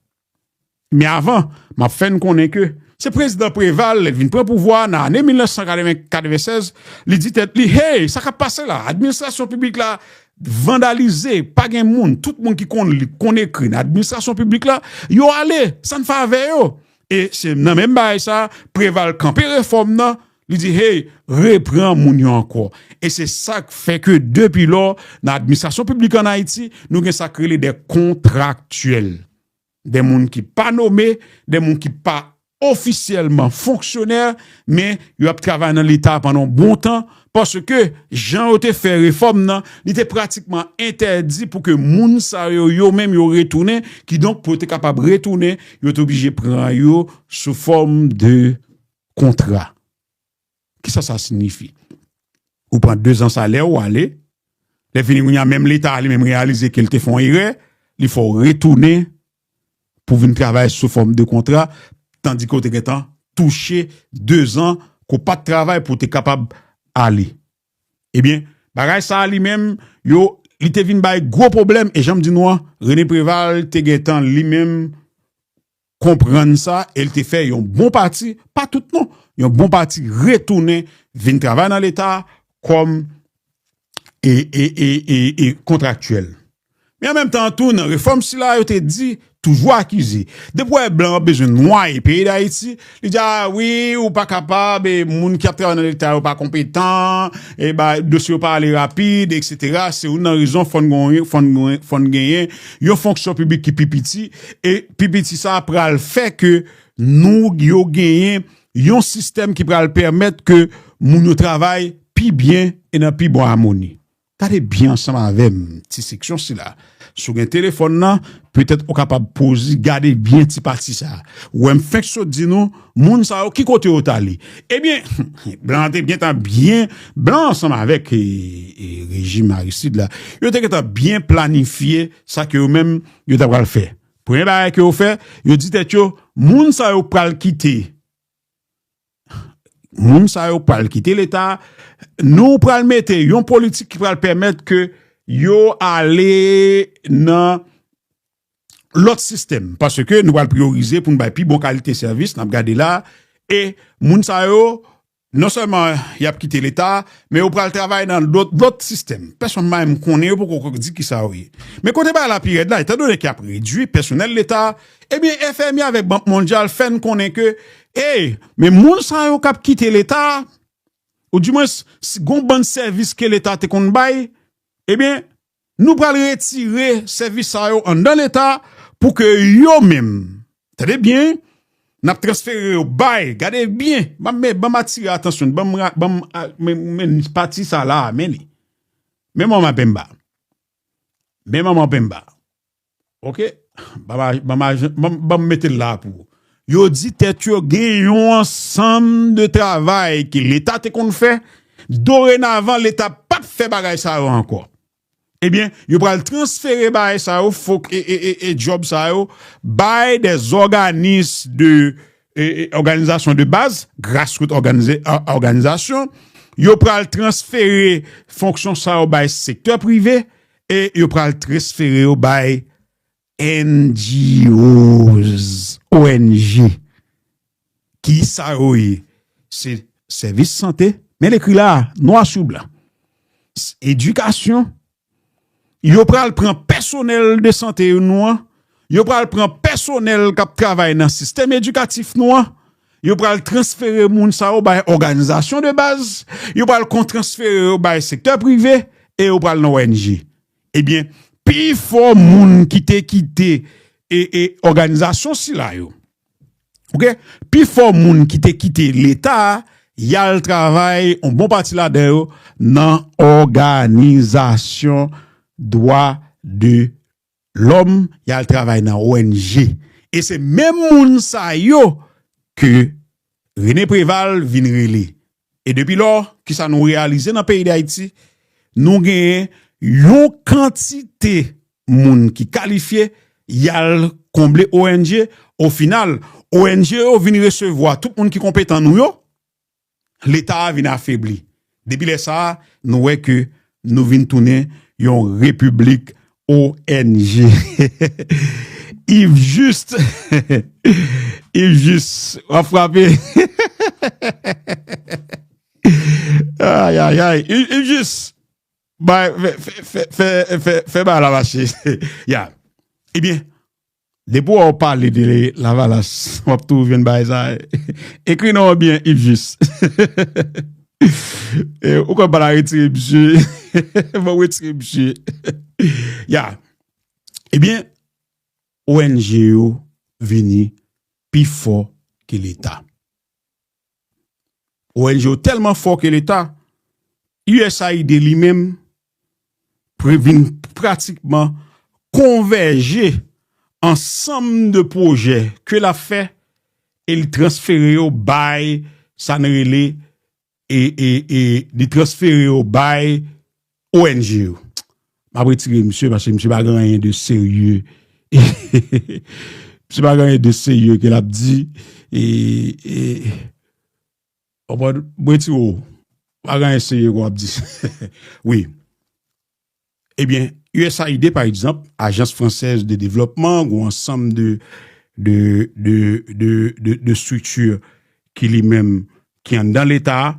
Men avan, m ap fè n konnen ke Se prezidan Preval, lè l vin pran pouvwa nan ane mil nèf san katreven, katreven sèz, li di tèt li, hey, sa k ap pase la? Administrasyon piblik la vandalize, pa gen moun, tout moun ki konn li, konn ekri nan administrasyon piblik la, yo ale, sa n fè avè yo. E se nan menm bagay sa, Preval kanpe refòm nan, li di, hey, repran moun yo ankò. E se sa k fè ke depi lò, nan administrasyon piblik ann Ayiti, nou gen sa k rele de kontraktyèl. De moun ki pa nome, de moun ki pa ofisyèlman fonksyonè, men yo ap travay nan Leta pandan yon bon tan, paske jan yo te fè refòm nan, li te pratikman entèdi pou ke moun sa yo, yo menm yo retounen, kidonk pou yo te kapab retounen, yo te oblije pran yo sou fòm de kontra. Kisa sa siyifi? Ou pran dezan salè ou ale, lè fini kounye a menm Leta a li menm reyalize ke l te fè yon erè, li fè w retounen pou vin travay sou fòm de kontra, tandi ke w te gentan touche dezan ke w pa t travay pou w te kapab ale. Ebyen, bagay sa a li menm, yo, li te vin bay gwo pwoblèm, e jan m di nou an, René Préval te gentan li menm konprann sa, e l te fè yon bon pati, pa tout non, yon bon pati retounen vin travay nan Leta kòm e, e, e, e, e kontraktyèl. Men an menm tan tou, nan refòm sila, yo te di, toujou akize. Depi w wè blan an bezwen nwaye peyi Dayiti, li di, a wi, ou pa kapab, e moun ki ap travay nan Leta yo pa konpetan, e ba, dosye yo pa ale rapid, etsetera. Se youn nan rezon fò n gen, fò n gen, fò n genyen yon fonksyon piblik ki pi piti, e pi piti sa pral fè ke nou yo genyen yon sistèm ki pral pèmèt ke moun yo travay pi byen e nan pi bon amoni. Gade byen ansanm avè m ti seksyon sila. Si w gen telefòn nan, petèt ou kapab poze, gade byen ti pati sa. Ou wè m fenk sot di nou, moun sa yo, ki kote yo t ale? Ebyen, blan an te gentan byen, blan ansanm avèk e, e, rejim Aristide la, yo te gentan byen planifye sa ke yo menm, yo ta pral fè. Premye bagay ke yo fè, yo di tèt yo, moun sa yo pral kite. Moun sa yo pral kite Leta. Nou pral mete yon politik ki pral pèmèt ke yo ale nan lòt sistèm. Paske nou pral priyorize pou n bay pi bon kalite sèvis, n ap gade la. E moun sa yo, non sèlman y ap kite Leta, men yo pral travay nan lòt, lòt sistèm. Pèsonn pa menm konnen, yo poko di kisa yo ye. Men kote bagay la pi rèd la, etandone ke y ap redui pèsonèl Leta, ebyen, F M I avèk Bank Mondyal fè n konnen ke, ey, men moun sa yo k ap kite Leta, oudimwens, si gon bann sèvis ke Leta te konn bay, ebyen, nou pral retire sèvis sa yo anndan Leta pou ke yo menm, tande byen, n ap transfere yo bay, gade byen, ban m, ban m atire atansyon, ban m, ban m, men, men pati sa la, men li. Men manman penba. Men manman penba. Oke? Ban m, ban m, ban m, ban m mete l la pou ou. Yo di tèt yo gen yon ansanm de travay ke Leta te konn fè. Dorenavan, Leta p ap fè bagay sa yo ankò. Ebyen, yo pral transfere bagay sa yo, fok, e, e, e, e djòb sa yo, bay des organismes de, e, e, organizasyon de baz, grassroots organize, a, organizasyon. Yo pral transfere fonksyon sa yo bay sektè prive, e yo pral transfere yo bay N G Os, O N G. Ki sa yo ye? Se sèvis sante, men l ekri la, nwa sou blan. S-, edikasyon, yo pral pran pèsonèl de sante nou an, yo pral pran pèsonèl k ap travay nan sistèm edikatif nou an, yo pral transfere moun sa yo bay òganizasyon de baz, yo pral kon transfere yo bay sektè prive, e yo pral nan O N G. Ebyen, pifò moun ki te kite e, e òganizasyon sila yo, oke? Pifò moun ki te kite Leta a, y al travay, yon bon pati ladan yo, nan òganizasyon dwa de lòm, y al travay nan O N G. E se menm moun sa yo ke René Préval vin rele. E depi lò, kisa nou reyalize nan peyi Dayiti? Nou genyen yon kantite moun ki kalifye, y al konble O N G. O final, O N G yo vin resevwa tout moun ki konpetan nou yo. Leta a vin afebli. Depi lè sa a, nou wè ke nou vin tounen yon repiblik O N G. Yves Juste, Yves Juste, w ap frape. Ay, ay, ay. Yves Juste, bay, fè, fè, fè, fè, fè, fè bagay la mache. Ya. Ebyen, depi w pale de Lavalas, w ap toujou jwenn bagay sa. Ekri non an byen, Yves Juste. E, ou konn pa la retire misye. Bon, retire misye. Ya. Ebyen, O N G yo vini pi fò ke Leta. O N G yo tèlman fò ke Leta, U S A I D li menm pre-, vin pratikman konvèje ansanm de pwojè ke l ap fè e l transfere yo bay sa n rele e, e, e li transfere yo bay O N G yo. M ap retire misye paske misye pa gen anyen de serye. Misye pa gen anyen de serye ke l ap di. E, e, w konprann? M retire w. Pa gen anyen serye ke w ap di. Wi. Ebyen, U S A I D, pa egzanp, Agence Française de Développement, gen yon ansanm de, de, de, de, de, de estrikti ki li menm ki anndan Leta a.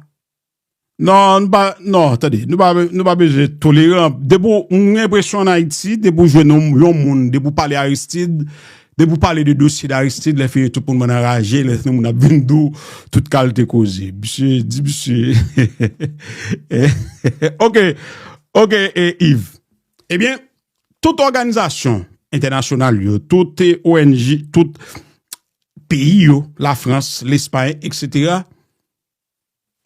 Non, nou pa, non, tande, nou pa, nou pa bezwen toleran. Depi w, m gen enpresyon ann Ayiti, depi w jwenn yon, yon moun, depi w pale Aristide, depi w pale de dosye d Aristide, lè fini tout moun bann anraje, lè fini moun ap vin di w tout kalite koze. Misye, di misye. Ok, ok, e Yves. Ebyen, tout òganizasyon entènasyonal yo, tout, e, O N G, tout peyi yo, Lafrans, Lespay, etsetera,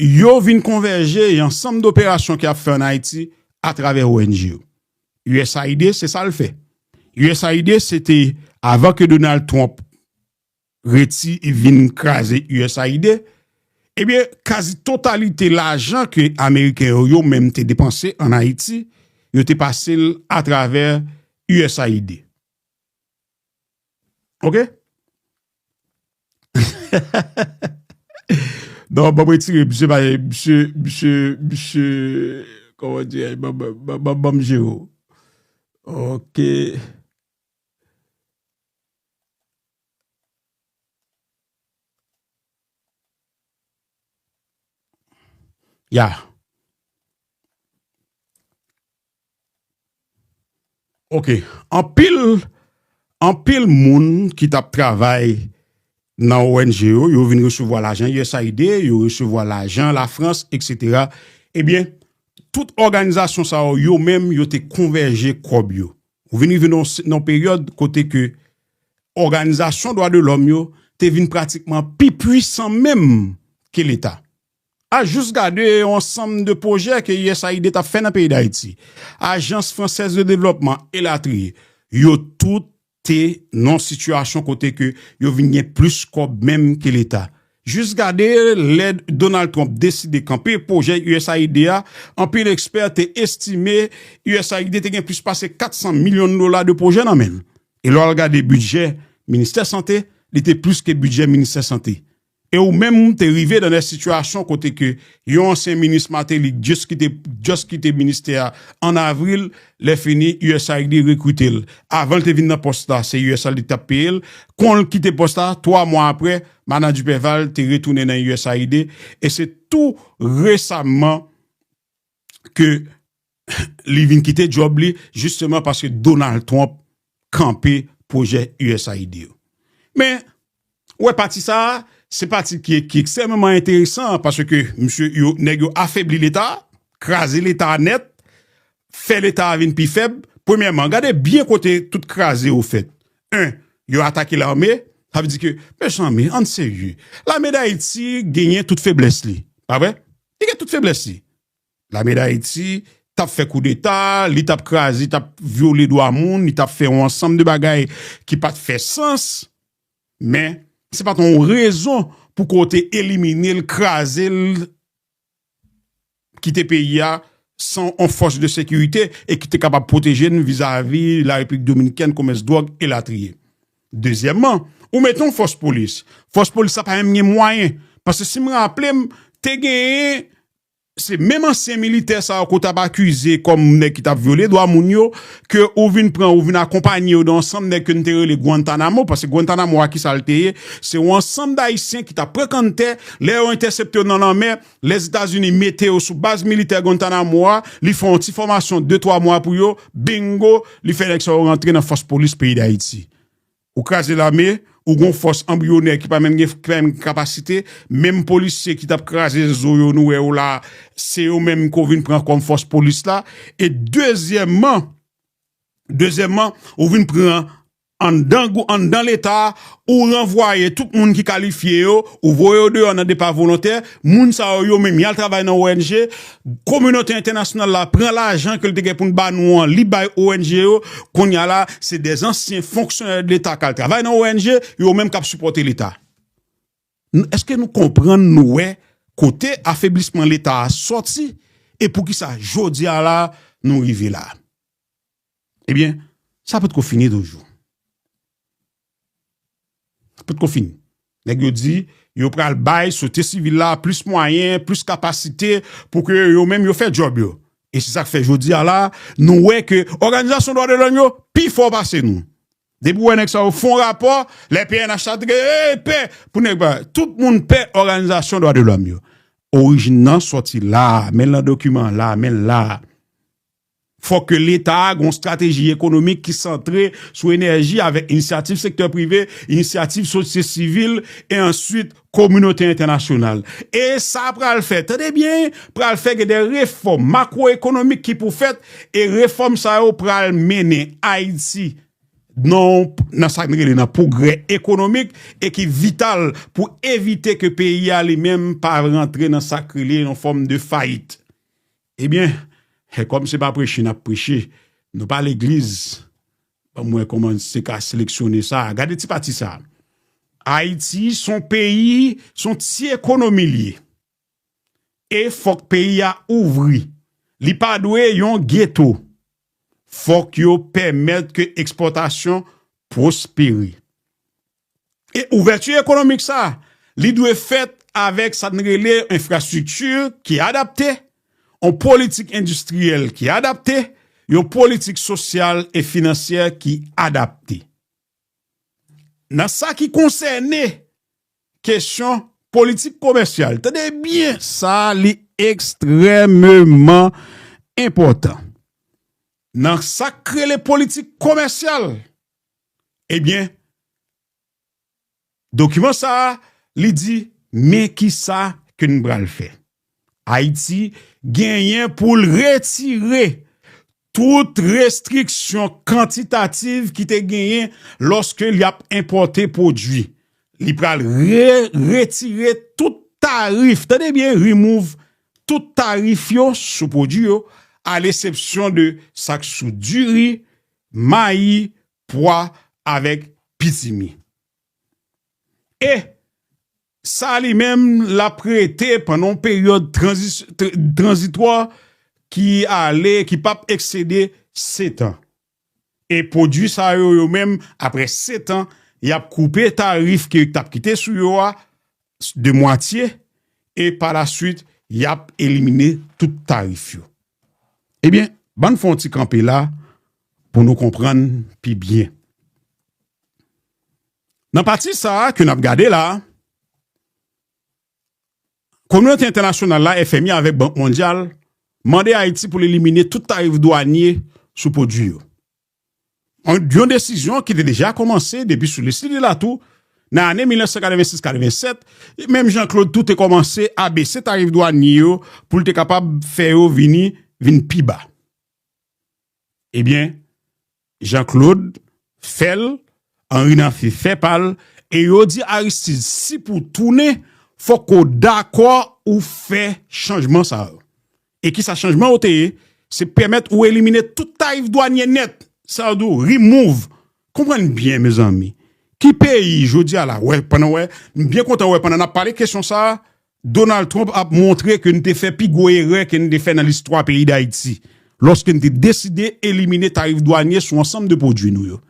yo vin konvèje yon ansanm doperasyon ke y ap fè ann Ayiti atravè O N G yo. U S A I D, se sa l fè. U S A I D, se te, avan ke Donald Trump reti-, vin kraze U S A I D, ebyen, kazi totalite lajan ke Ameriken yo, yo menm te depanse ann Ayiti, yo te pase l atravè U S A I D. Ok? Non, ban m retire misye, pa, misye, misye, misye, kòman di, ban, ban, ban, ban, ban m jere w. Ok. Ya. Ok. Anpil, anpil moun ki t ap travay nan O N G yo, yo vin resevwa lajan U S A I D, yo resevwa lajan Lafrans, etsetera. Ebyen, tout òganizasyon sa yo, yo menm, yo te konvèje kòb yo. Ou vin rive nan, nan peryòd kote ke òganizasyon dwa de lòm yo te vin pratikman pi pwisan menm ke Leta. A jis gade yon ansanm de pwojè ke U S A I D t ap fè nan peyi Dayiti, Agence Française de Développement, elatriye. Yo tout te nan yon sitiyasyon kote ke yo vin gen plis kòb menm ke Leta. Jis gade lè Donald Trump deside kanpe pwojè U S A I D a, anpil ekspè te estime U S A I D te gen plis pase kat san milyon dola de pwojè nan men l. E lè w al gade bidjè Ministè Sante, li te plis ke bidjè Ministè Sante. E ou menm, ou te rive nan de sitiyasyon kote ke yon ansyen minis Martelly just kite, just kite ministè a an avril, lè fini U S A I D rekrite l. Avan l te vin nan pòs la, se U S A I D t ap peye l. Kon l kite pòs la, twa mwa apre, Madan Duperval te retounen nan U S A I D. E se tou resaman ke li vin kite djòb li, jisteman paske Donald Trump kanpe pwojè U S A I D yo. Men, ou wè pati sa a, se pati ki, ki ekstrèmeman enteresan, paske misye yo, nèg yo afebli Leta, kraze Leta nèt, fè Leta vin pi fèb. Premyèman, gade byen kote tout kraze yo fèt. En, yo atake lame, sa vle di ke, mezanmi, ann serye. Lame Dayiti genyen tout feblès li, pa vre? Li gen tout feblès li. Lame Dayiti t ap fè koudeta, li t ap kraze, li t ap vyole dwa moun, li t ap fè yon ansanm de bagay ki pa t fè sans, men se pa t yon rezon pou ke w te elimine l, kraze l, kite peyi a san yon fòs de sekirite e ki te kapab pwoteje n vizavi Larepiblik Dominikèn, komès dwòg, elatriye. Dezyèmman, ou mete yon fòs polis. Fòs polis la pa menm gen mwayen. Paske si m raple m, te genyen se menm ansyen militè sa yo ke w t ap akize kòm nèg ki t ap vyole dwa moun yo, ke ou vin pran, ou vin akonpanye yo de yon ansanm nèg ke n te rele Guantanamo, paske Guantanamo a ki sa l te ye? Se yon ansanm d Ayisyen ki t ap pran kanntè, lè yo entèsepte yo nan lanmè, Lèzetazini mete yo sou baz militè Guantanamo a, li fè yon ti fòmasyon de twa mwa pou yo, bingo, li fè nèg sa yo rantre nan fòs polis peyi Dayiti. Ou kraze lame, ou gon fòs anbriyonè ki pa menm gen, ki pa menm gen kapasite, menm polisye ki t ap kraze zo yo nou wè yo la, se yo menm ke w vin pran kòm fòs polis la. E dezyèmman, dezyèmman, ou vin pran anndan, anndan Leta a, ou ranvwaye tout moun ki kalifye yo, ou voye yo deyò nan depa volontè, moun sa yo, yo menm, y al travay nan O N G, kominote entènasyonal la pran lajan ke l te gen pou l ba nou an, li bay O N G yo, kounye a la, se dè ansyen fonksyonè de Leta k al travay nan O N G, yo menm k ap sipòte Leta. N-, èske nou konprann, nou wè kote afeblisman Leta a sòti, e poukisa jodi a la, nou rive la? Ebyen, sa potko fini toujou. Sa potko fini. Nèg yo di, yo pral bay sosyete sivil la plis mwayen, plis kapasite pou ke yo menm yo fè djòb yo. E se sa k fè jodi a la, nou wè ke òganizasyon dwa de lòm yo pi fò pase nou. Depi w wè nèg sa yo fè yon rapò, lè P N H la te gen, "Ey, pè!" Pou nèg ba, tout moun pè òganizasyon dwa de lòm yo. Orijin nan sòti la, men l nan dokiman la, men l la. Fòk ke Leta a gen yon estrateji ekonomik ki santre sou enèji avèk inisyativ sektè prive, inisyativ sosyete sivil, e answit kominote entènasyonal. E sa pral fè, tande byen, pral fè gen de refòm makwoekonomik ki pou fèt, e refòm sa yo pral mennen Ayiti nan, nan sa n rele nan pwogrè ekonomik e ki vital pou evite ke peyi a li menm pa rantre nan sa k rele yon fòm de fayit. Ebyen, kòm se pa preche n ap preche, nou pa legliz, ban m wè kòman se ka seleksyone sa. Gade ti pati sa. Ayiti se yon peyi, se yon ti ekonomi li ye. E fòk peyi a ouvri. Li pa dwe yon geto. Fòk yo pèmèt ke ekspòtasyon pwospere. E ouvèti ekonomik sa, li dwe fèt avèk sa n rele enfrastrikti ki adapte, yon politik endistriyèl ki adapte, yon politik sosyal e finansyè ki adapte. Nan sa ki konsène kesyon politik komèsyal, tande byen, sa li ekstrèmeman enpòtan. Nan sa k rele politik komèsyal, ebyen, dokiman sa a, li di, men kisa ke n pral fè. Ayiti genyen pou l retire tout restriksyon kantitatif ki te genyen lòske l ap enpòte pwodui. Li pral re-, retire tout tarif, tande byen, remove tout tarif yo sou pwodui yo, a lesepsyon de sa k sou diri, mayi, pwa avèk pitimi. E sa li menm l ap rete pandan yon peryòd tranzis-, tr-, tranzitwa ki ale, ki p ap eksede sèt an. E pwodui sa yo, yo menm, apre sèt an, y ap koupe tarif ke t ap kite sou yo a de mwatye, e pa la swit, y ap elimine tout tarif yo. Ebyen, ban n fè yon ti kanpe la pou nou konprann pi byen. Nan pati sa a ke n ap gade la, kominote entènasyonal la, F M I avèk Bank Mondyal, mande Ayiti pou l elimine tout tarif dwanye sou pwodui yo. Yon, yon desizyon ki te deja kòmanse depi sou Leslie Delatour nan ane mil nèf san katrevensis katrevennsèt, menm Jean-Claude tou te kòmanse abese tarif dwanye yo pou l te kapab fè yo vini, vin pi ba. Ebyen, Jean-Claude fè l, Henri Namphy fè pa l, e yo di Aristide, si pou w tounen, fòk ou dakò ou fè chanjman sa yo. E kisa chanjman yo te ye? Se pèmèt ou elimine tout tarif dwanye nèt. Sa yo di w remove. Konprann byen, mezanmi. Ki peyi, jodi a la, wè, pandan wè, m byen kontan wè, pandan n ap pale kesyon sa a, Donald Trump ap montre ke n te fè pi gwo erè ke n te fè nan listwa peyi Dayiti, lòske n te deside elimine tarif dwanye sou ansanm de pwodui nou yo.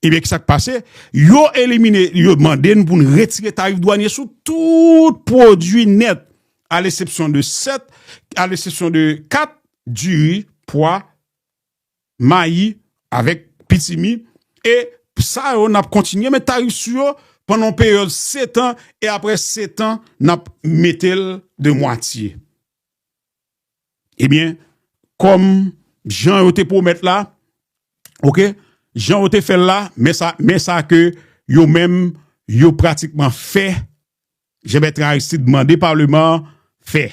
Ebyen, kisa k pase? Yo elimine, yo mande n pou n retire tarif dwanye sou tout pwodui nèt. à l'exception de sept, à l'exception de quatre, diri, pwa, mayi, avèk pitimi. E sa yo, n ap kontinye met tarif sou yo pandan yon peryòd sèt an, e apre sèt an, n ap mete l de mwatye. Ebyen, kòm jan yo te pwomèt la, oke, jan yo te fè l la, men sa, men sa ke yo menm, yo pratikman fè, Jean Bertrand Aristide mande Palman an fè.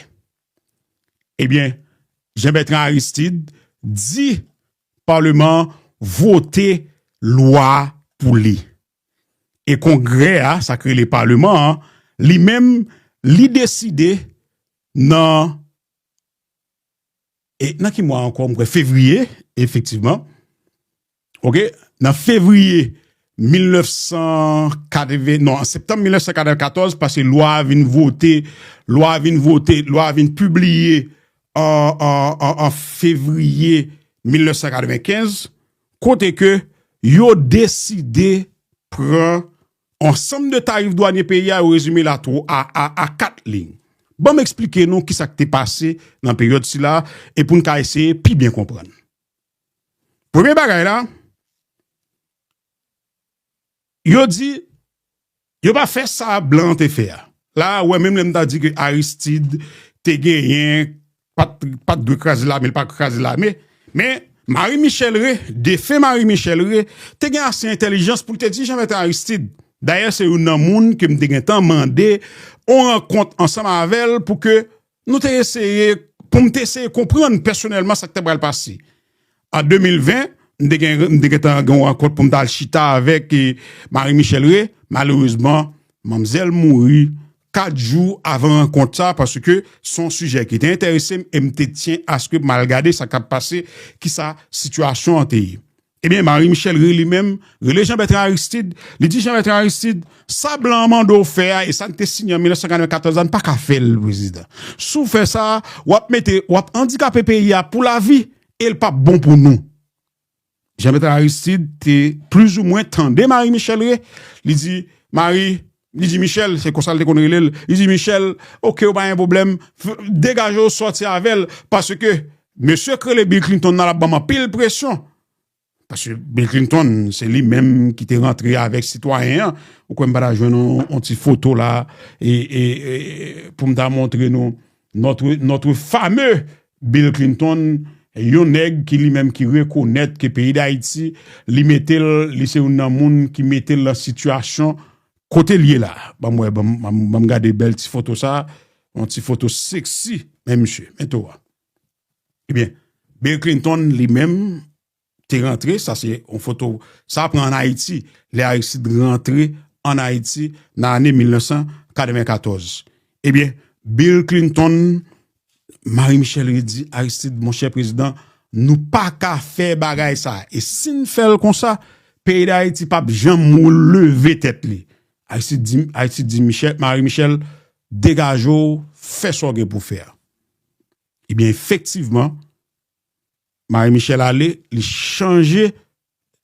Ebyen, Jean Bertrand Aristide di Palman an vote lwa pou li. E Kongrè a, sa k rele Palman an, li menm, li deside nan, e nan ki mwa ankò, m kwè fevriye, efektivman. Oke, nan fevriye mil nèf san katreven, non, an septanm mil nèf san katrevenkatòz, paske lwa a vin vote, lwa a vin vote, lwa a vin pibliye an, an, an, an fevriye mil nèf san katrevenkenz, kote ke yo deside pran ansanm de tarif dwanye peyi a, yo rezime l a twa, a, a, a kat liy. Ban m eksplike nou kisa k te pase nan peryòd sila, e pou n ka eseye pi byen konprann. Premye bagay la, yo di, yo pa fè sa blan an te fè a. La, ou wè, menm lè m ta di ke Aristide te genyen, pa t, pa t dwe kraze lame, l pa kraze lame. Men, Marie Michel Rey, defen Marie Michel Rey, te gen ase entèlijans pou l te di Jean Bertrand Aristide. Dayè, se youn nan moun ke m te gentan mande yon rankont ansanm avè l pou ke nou te eseye, pou m te eseye konprann pèsonèlman sa k te pral pase. An de mil ven, m te gen, m te gentan gen yon rankont pou m t al chita avèk, eh, Marie Michel Rey. Malerezman, manmzèl mouri kat jou avan rankont sa, paske se yon sijè ki te enterese m e m te tyen aske m al gade sa k ap pase, kisa sitiyasyon an te ye. Ebyen, Marie Michel Rey li menm rele Jean Bertrand Aristide, li di Jean Bertrand Aristide, sa blan an mande w fè a e sa n te siyen an mil nèf san katrevenkatòz la, n pa ka fè l, prezidan. Si w fè sa, w ap mete, w ap andikape peyi a pou lavi e l p ap bon pou nou. Jean Bertrand Aristide te plizoumwen tande Marie Michel Rey, li di, Marie, li di Michel, se konsa l te konn rele l, li di Michel, oke, w pa gen pwoblèm, f-, degaje w sòti avè l, paske mesye k rele Bill Clinton nan l ap ban m anpil presyon. Paske Bill Clinton, se li menm ki te rantre avèk sitwayen an. Ou kwè m pa ta jwenn yon, yon ti foto la, e, e, e, pou m ta montre nou notre, notre fameux Bill Clinton, yon nèg ki li menm ki rekonèt ke peyi Dayiti, li mete l, li se youn nan moun ki mete l nan sitiyasyon kote l ye la. Ban m wè, ban m, ban m, ban m gade bèl ti foto sa, yon ti foto seksi, men misye, men to a. Ebyen, Bill Clinton li menm, te rantre, sa se yon foto, sa pran ann Ayiti, lè Aristide rantre ann Ayiti nan ane mil nèf san katrevenkatòz. Ebyen, Bill Clinton, Marie Michel Rey di Aristide, monchè prezidan, nou pa ka fè bagay sa. E si n fè l konsa, peyi Dayiti p ap janm leve tèt li. Aristide di, Aristide di Michel, Marie Michel, degaje w, fè sa w gen pou fè a. Ebyen, efektivman, Marie Michel ale, li chanje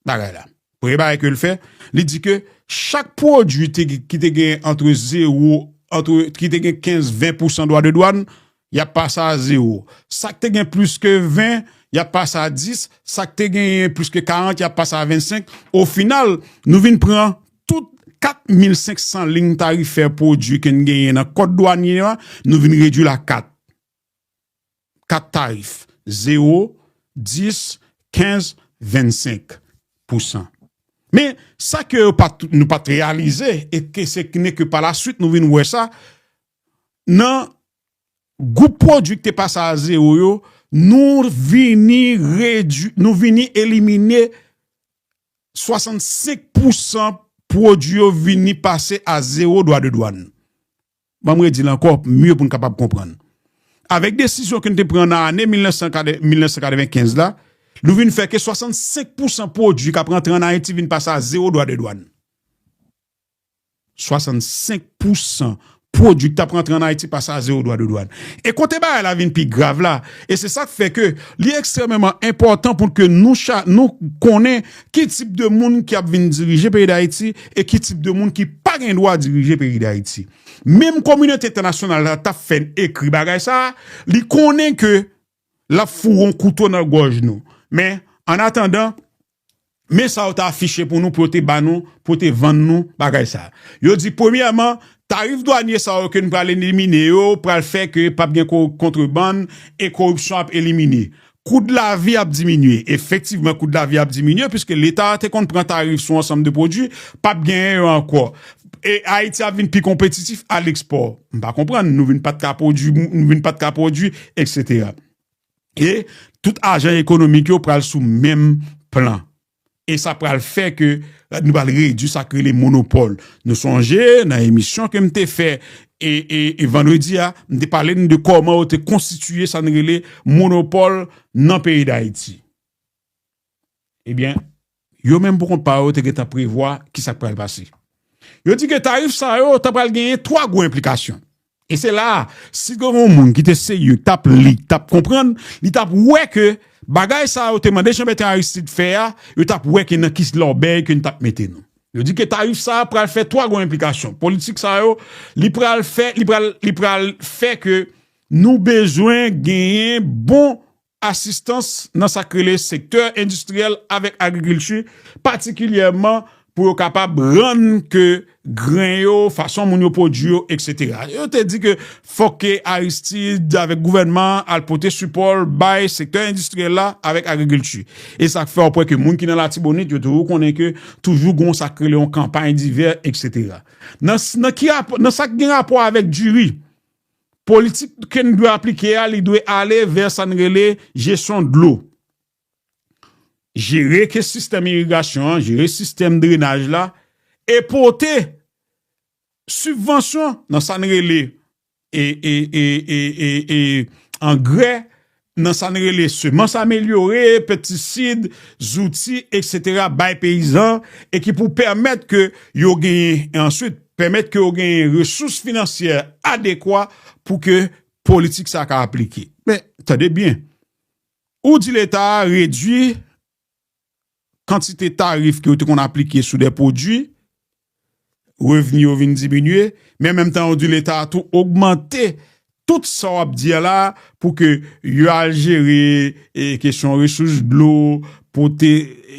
bagay la. Premye bagay ke l fè, li di ke chak pwodui te, ki te gen antre zewo, antre, ki te gen kenz, ven pousan dwa de dwàn, y ap pase a zewo. Sa k te gen plis ke ven, y ap pase a dis, sa k te genyen plis ke karant, y ap pase a vennsenk. O final, nou vin pran tout kat mil senk san liy tarifè pwodui ke n genyen nan kòd dwanye a, nou vin redwi l a kat. Kat tarif, zewo, dis, kenz, vennsenk pousan. Men, sa ke yo pa t, nou pa t reyalize, e ke se n'est que par la suite nou vin wè sa, nan gwoup pwodui ki te pase a zewo yo, nou vini redui, nou vini elimine swasannsenk pousan pwodui yo vini pase a zewo dwa de dwàn. Ban m redi l ankò, mye pou n kapab konprann. Avèk desizyon ke n te pran nan ane mil nèf san, mil nèf san katrevenkenz la, nou vin fè ke swasannsenk pousan pwodui k ap rantre ann Ayiti vin pase a zewo dwa de dwàn. Swasannsenk pousan pwodui k t ap rantre ann Ayiti pase a zewo dwa de dwàn. E kote bagay la vin pi grav la, e se sa k fè ke li ekstrèmeman enpòtan pou ke nou cha-, nou konnen ki tip de moun ki ap vin dirije peyi Dayiti e ki tip de moun ki pa gen dwa dirije peyi Dayiti. Menm kominote entènasyonal la t ap fè n ekri bagay sa a, li konnen ke l ap foure yon kouto nan gòj nou. Men, an atandan, men sa yo te afiche pou nou, pou yo te ba nou, pou yo te vann nou bagay sa a. Yo di, premyèman, tarif dwanye sa yo ke n pral elimine yo pral fè ke p ap gen ko-, kontrebann e koripsyon ap elimine. Kou de lavi ap diminye. Efektivman, kou de lavi ap diminye, piske Leta a te konn pran tarif sou ansanm de pwodui, p ap genyen yo ankò. E Ayiti ap vin pi konpetitif a lekspò. M pa konprann, nou vin pa t ka pwodui, nou vin pa t ka pwodui, etsetera. E tout ajan ekonomik yo pral sou menm plan. E sa pral fè ke nou pral redui sa k rele monopòl. Nou sonje, nan emisyon ke m te fè e, e, e vandredi a, m te pale n de kòman yo te konstitiye sa n rele monopòl nan peyi Dayiti. Ebyen, yo menm pou kont pa yo te gentan prevwa ki sa k pral pase. Yo di ke tarif sa yo ta pral genyen twa gwo enplikasyon. E se la a, si gen yon moun ki te serye, k t ap li, k t ap konprann, li t ap wè ke bagay sa yo te mande Jean Bertrand Aristide fè a, yo t ap wè ke nan ki lòbèy ke n t ap mete nou. Yo di ke tarif sa a pral fè twa gwo enplikasyon. Politik sa yo, li pral fè, li pral, li pral fè ke nou bezwen genyen bon asistans nan sa k rele sektè endistriyèl avèk agrikilti, patikilyèman pou yo kapab rann ke gren yo, fason moun yo pwodui yo, etsetera. Yo te di ke fòk ke Aristide avèk gouvènman an al pote sipò l bay sektè endistriyèl la avèk agrikilti. E sa k fè w kwè ke moun ki nan Latibonit, yo toujou konnen ke toujou gon sa k rele yon kanpay divè, etsetera. Nan, nan ki rapò, nan sa k gen rapò avèk diri, politik ke n dwe aplike a, li dwe ale vè sa n rele jesyon dlo. Jere ke sistèm irigasyon an, jere sistèm drenaj la, e pote sibvansyon nan sa n rele e, e, e, e, e, e, angrè, nan sa n rele semans amelyore, pestisid, zouti, etsetera, bay peyizan, e ki pou pèmèt ke yo genyen, e answit, pèmèt ke yo genyen resous finansyè adekwa pou ke politik sa ka aplike. Men, tande byen, ou di Leta a redui kantite tarif ke yo te konn aplike sou de pwodui, revni yo vin diminye, men an menm tan, yo di Leta a tou ogmante tout sa w ap di a la pou ke yo al jere, e, kesyon resous dlo, pote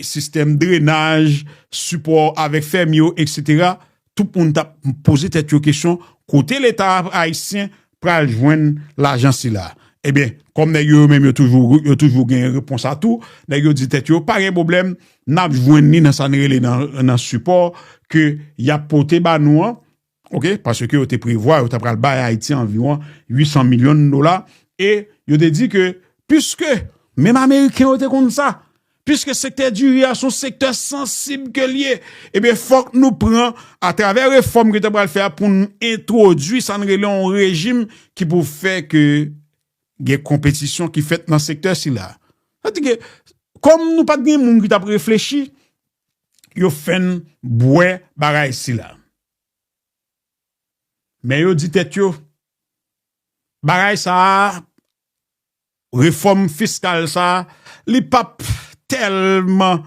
sistèm drenaj, sipò avèk fèm yo, etsetera. Tout moun t ap poze tèt yo kesyon, kote Leta ayisyen pral jwenn lajan sila? Ebyen, kòm nèg yo, yo menm, yo toujou, yo toujou gen repons a tou, nèg yo di tèt yo, pa gen pwoblèm, n ap jwenn li nan sa n rele nan, nan sipò ke y ap pote ba nou an, oke, paske yo te prevwa, yo ta pral bay Ayiti anviwon uit san milyon dola, e yo te di ke, piske menm Ameriken yo te konn sa, piske sektè diri a se yon sektè sansib ke l ye, ebyen, fòk nou pran, atravè refòm ke ta pral fè a, pou n entwodui sa n rele yon rejim ki pou fè ke gen konpetisyon ki fèt nan sektè sila. Sa di ke, kòm nou pa t gen moun ki t ap reflechi, yo fè n bwè bagay sila. Men yo di tèt yo, bagay sa a, refòm fiskal sa a, li p ap tèlman,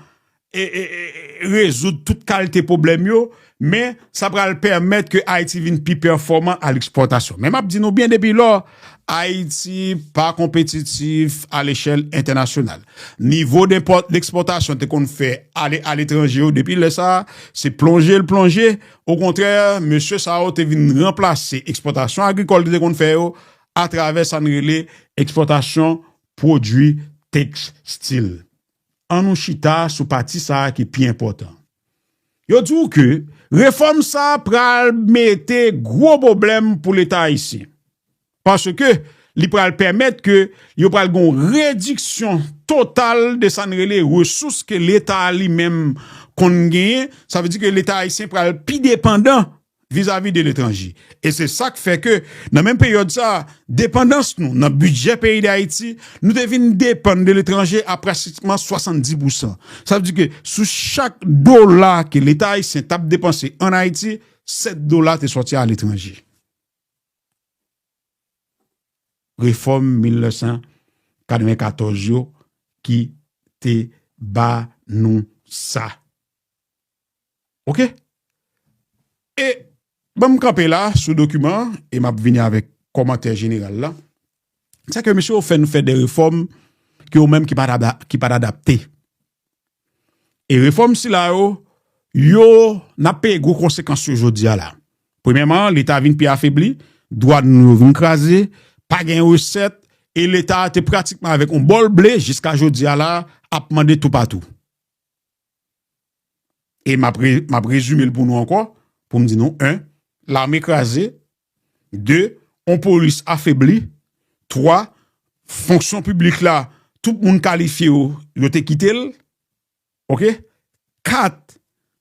e, e, e, rezoud tout kalite pwoblèm yo, men sa pral pèmèt ke Ayiti vin pi pèfòman a lekspòtasyon. Men m ap di nou byen depi lò, Ayiti pa konpetitif a lechèl entènasyonal. Nivo depò-, dekspòtasyon te konn fè ale aletranje yo depi lè sa a, se plonje l plonje. Okontrè, mesye sa yo te vin ranplase ekspòtasyon agrikòl yo te konn fè yo atravè sa n rele ekspòtasyon pwodui tekstil. Ann nou chita sou pati sa a ki pi enpòtan. Yo di w ke refòm sa a pral mete gwo pwoblèm pou Leta ayisyen. Paske li pral pèmèt ke yo pral gen yon rediksyon total de sa n rele resous ke Leta a li menm konn genyen. Sa vle di ke Leta ayisyen pral pi depandan vizavi de letranje. E se sa k fè ke, nan menm peryòd sa a, depandans nou nan bidjè peyi Dayiti, nou te vin depann de letranje a pratikman swasanndis pousan. Sa vle di ke sou chak dola ke Leta ayisyen t ap depanse ann Ayiti, sèt dola te sòti aletranje. refòm mil nèf san katrevenkatòz yo ki te ba nou sa. Oke? E ban m kanpe la sou dokiman an, e m ap vini avèk kòmantè jeneral la. Sèke mesye yo fè n fè de refòm ke yo menm ki pa t ada-, ki pa t adapte. E refòm sila yo, yo, n ap peye gwo konsekans yo jodi a la. Premyèman, Leta vin pi afebli, dwàn nou yo vin kraze, pa gen resèt, e Leta a te pratikman avèk yon bòl ble jiska jodi a la, ap mande toupatou. E m ap re-, m ap rezime l pou nou ankò, pou m di nou, en, lame kraze, de, yon polis afebli, twa, fonksyon piblik la, tout moun kalifye yo, yo te kite l, oke? Kat,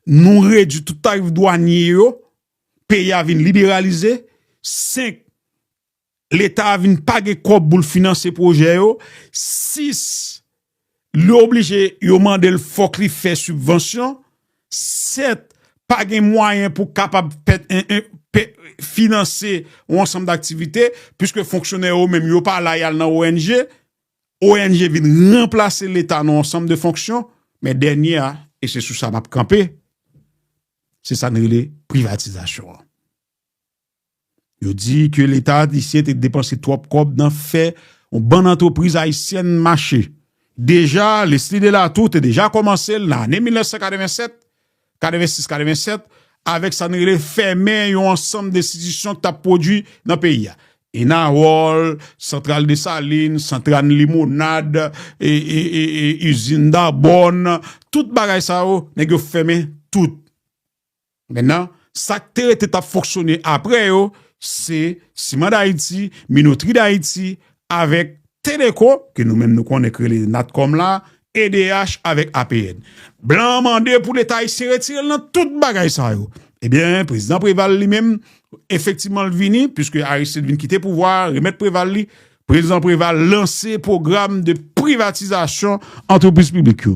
nou redui tout tarif dwanye yo, peyi a vin liberalize, senk, Leta a vin pa gen kòb pou l finanse pwojè yo. Sis, li oblije yo mande l fòk li fè sibvansyon. Sèt, pa gen mwayen pou kapab pèt-, en, en, pè-, finanse yon ansanm daktivite, piske fonksyonè yo menm yo pa la, y al nan O N G. O N G vin ranplase Leta nan yon ansanm de fonksyon. Men dènye a, e se sou sa m ap kanpe, se sa n rele privatizasyon an. Yo di ke Leta ayisyen te depanse twòp kòb nan fè yon bann antrepriz ayisyèn mache. Deja, Leslie Delatour te deja kòmanse l nan ane mil nèf san katrevennsèt, katrevensis, katrevennsèt, avèk sa n rele fèmen yon ansanm de enstitisyon ki t ap pwodui nan peyi a. Enawòl, Santral Desalin, Santral Limonad, e, e, e, e, Izin Dabòn, tout bagay sa yo, nèg yo fèmen tout. Mentnan, sa k te rete t ap fonksyone apre yo, se Siman Dayiti, Minotri Dayiti, avèk Teleko, ke nou menm nou konnen k rele Natcom la, E D H avèk A P N. Blan an mande pou Leta ayisyen retire l nan tout bagay sa yo. Ebyen, prezidan Preval li menm, efektivman, l vini, piske Aristide vin kite pouvwa a, remèt Preval li, prezidan Preval lanse pwogram de privatizasyon antrepriz piblik yo.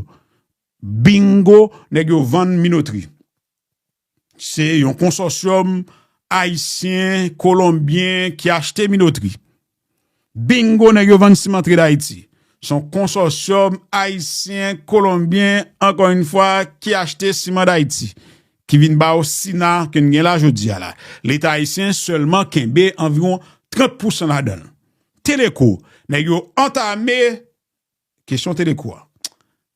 Bingo, nèg yo vann Minotri. Se yon konsòsyòm ayisyen, kolonbyen ki achte Minotri. Bingo, nèg yo vann Simantre Dayiti. Se yon konsòsyòm ayisyen, kolonbyen, ankò yon fwa, ki achte Siman Dayiti, ki vin ba yo Sina ke n gen la jodi a la. Leta ayisyen sèlman kenbe anviwon trant pousan ladan l. Teleko, nèg yo antame kesyon Teleko a.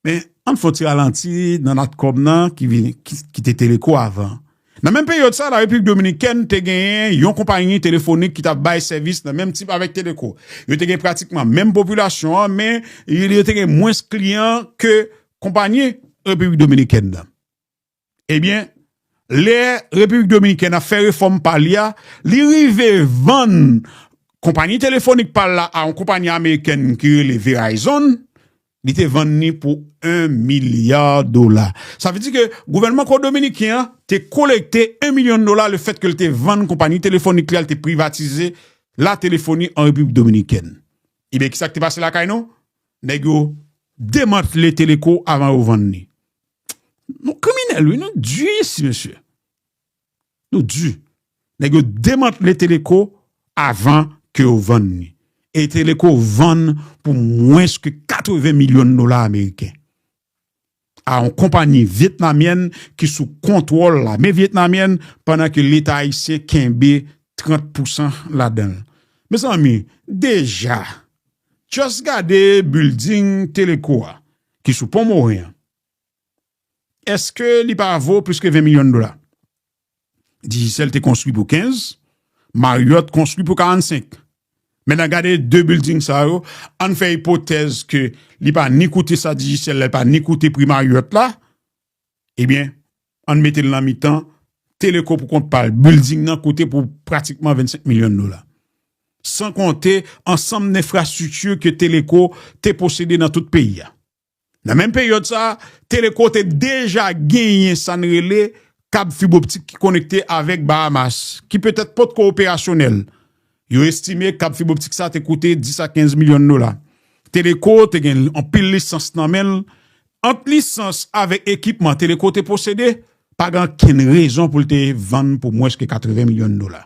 Men, ann fè yon ti ralanti nan Natcom nan ki vin, ki, ki te Teleko avan. Nan menm peryòd sa, Larepiblik Dominikèn te genyen yon konpayi telefonik ki t ap bay sèvis nan menm tip avèk Teleko. Yo te gen pratikman menm popilasyon an, men yo te gen mwens kliyan ke konpayi Repiblik Dominikèn nan. Ebyen, lè Repiblik Dominikèn ap fè refòm pa li a, li rive vann konpayi telefonik pa l la a yon konpayi amerikèn ki rele Verizon, li te vann li pou yon milya dola. Sa vle di ke gouvènman ko dominiken an te kolekte yon milyon dola lefètke l te vann konpayi telefonik li a, l te privatize la téléphonie en République Dominicaine. Ebyen, kisa k te pase lakay nou? Nèg yo demantle Teleko avan yo vann li. Nou kriminèl, wi, nou di isi, mesye. Nou di. Nèg yo demantle Teleko avan ke yo vann li. E Teleko vann pou mwens ke katreven milyon dola ameriken a yon konpayi vyetnamyèn ki sou kontwòl lame vyetnamyèn, pandan ke Leta ayisyen kenbe trant pousan ladan l. Mezanmi, deja, just gade building Teleko a, ki sou Pon Moren an. Èske li pa vo plis ke ven milyon dola? Digicel te konstwi pou kenz, Marriott konstwi pou karannsenk. Mentnan, gade de building sa yo, ann fè ipotèz ke li pa ni koute sa Digicel la, li pa ni koute pri Marriott la, ebyen, ann mete l nan mitan, Teleko pou kont pa l, building nan koute pou pratikman vennsenk milyon dola. San konte ansanm enfrastrikti ke Teleko te posede nan tout peyi a. Nan menm peryòd sa a, Teleko te deja genyen sa n rele kab fib optik ki konekte avèk Bahamas, ki petèt potko operasyonèl. Yo estime kab fib optik sa te koute dis a kenz milyon dola. Teleko te gen anpil lisans nan men l. Ant lisans avèk ekipman Teleko te posede, pa gen okenn rezon pou l te vann pou mwens ke katreven milyon dola.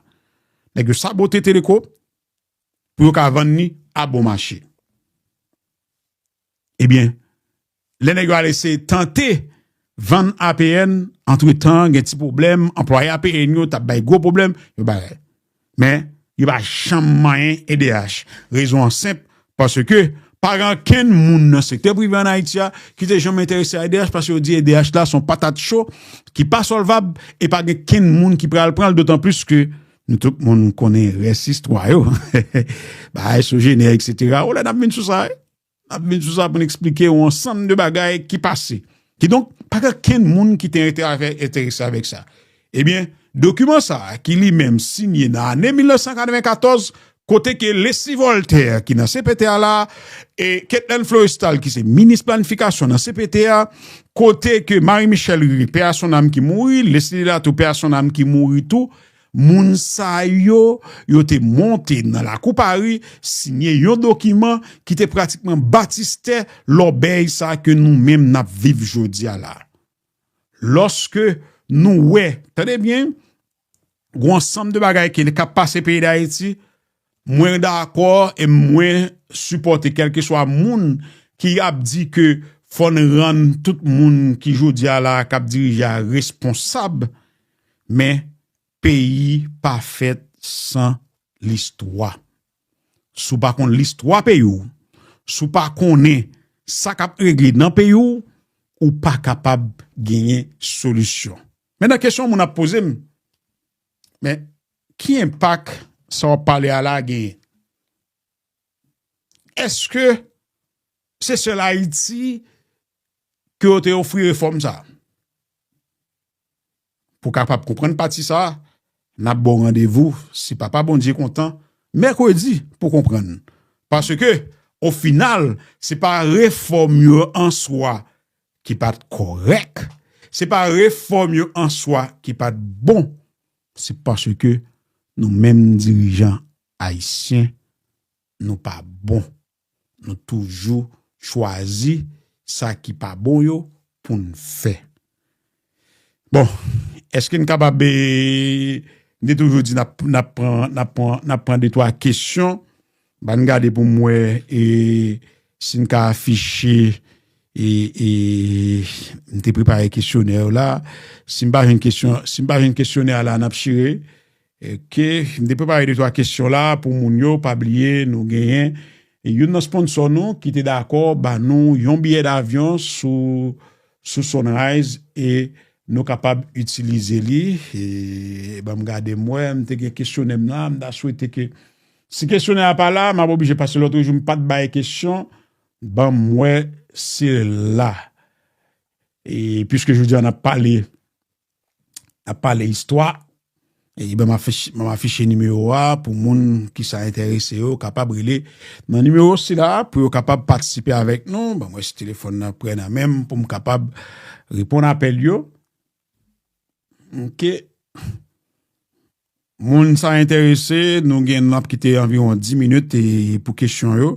Nèg yo sabote Teleko, pou yo ka vann li a bon mache. Ebyen, lè nèg yo al eseye tante vann A P N, antretan, gen ti pwoblèm, anplwaye A P N yo t ap bay gwo pwoblèm, yo bay. Men, yo pa janm manyen E D H. Rezon an senp, paske pa gen okenn moun nan sektè prive ann Ayiti a ki te janm enterese a E D H, paske yo di E D H la se yon patat cho ki pa sòlvab e pa gen kenn moun ki pral pran l, dotan plis ke nou tout moun konnen rès istwa yo. Bagay Sogener, etsetera. Ou lè n ap vin sou sa, wi. N ap vin sou sa pou n eksplike yon ansanm de bagay ki pase. Kidonk, pa gen kenn moun ki te enterese avèk sa. Ebyen, dokiman sa a, ki li menm sinye nan ane mil nèf san katrevenkatòz, kote ke Leslie Voltaire, ki nan C P T a la, e Katelyn Florestal, ki se minis planifikasyon nan C P T a, kote ke Marie Michelle Riri, pè a son nanm ki mouri, Leslie Latour, pè a son nanm ki mouri tou, moun sa yo, yo te monte nan lakou Pari, siyen yon dokiman ki te pratikman batistè lòbèy sa ke nou menm n ap viv jodi a la. Lòske nou wè, tande byen, gon ansanm de bagay ki, k ap pase peyi Dayiti, mwen dakò e mwen sipòte kèlkeswa moun ki ap di ke fò n rann tout moun ki jodi a la k ap dirije a responsab, men peyi pa fèt san listwa. Si w pa konn listwa peyi w, si w pa konnen sa k ap regle nan peyi w, ou pa kapab genyen solisyon. Mentnan, kesyon moun ap poze m, men ki enpak sa w ap pale a la genyen? Èske se sèl Ayiti ke yo te ofri refòm sa a? Pou w kapab konprann pati sa a, n ap ba w randevou, si Papa Bondye kontan, mèkredi pou w konprann. Paske, o final, se pa refòm yo an swa ki pa t kòrèk, se pa refòm yo an swa ki pa t bon, se paske nou menm dirijan ayisyen, nou pa bon. Nou toujou chwazi sa ki pa bon yo pou n fè. Bon, èske n kapab, e, m te toujou di n ap, n ap pran, n ap pran, n ap pran de twa kesyon. Ban n gade pou m wè, e, si n ka afiche, e, e, m te prepare kesyonè yo la. Si m pa jwenn kesyon, si m pa jwenn kesyonè a la, n ap chire. Oke, m te prepare de twa kesyon la pou moun yo, pa bliye, nou genyen youn nan sponsò nou ki te dakò ba nou yon biyè davyon sou, sou Sunrise e nou kapab itilize li. E, ban m gade m wè, m te gen kesyonè m nan, m ta swete ke si kesyonè a pa la, m ap oblije pase lòt jou, m pa t bay kesyon, ban m wè si l la. E piske jodi a n ap pale ap pale istwa. E ban m afiche, ban m afiche nimewo a pou moun ki sa enterese yo kapab rele nan nimewo sila pou yo kapab patisipe avèk nou. Ban m wè si telefòn nan prè nan men m pou m kapab reponn apèl yo. Oke. Moun sa enterese, nou gen, n ap kite anviwon dis minit, e, pou kesyon yo.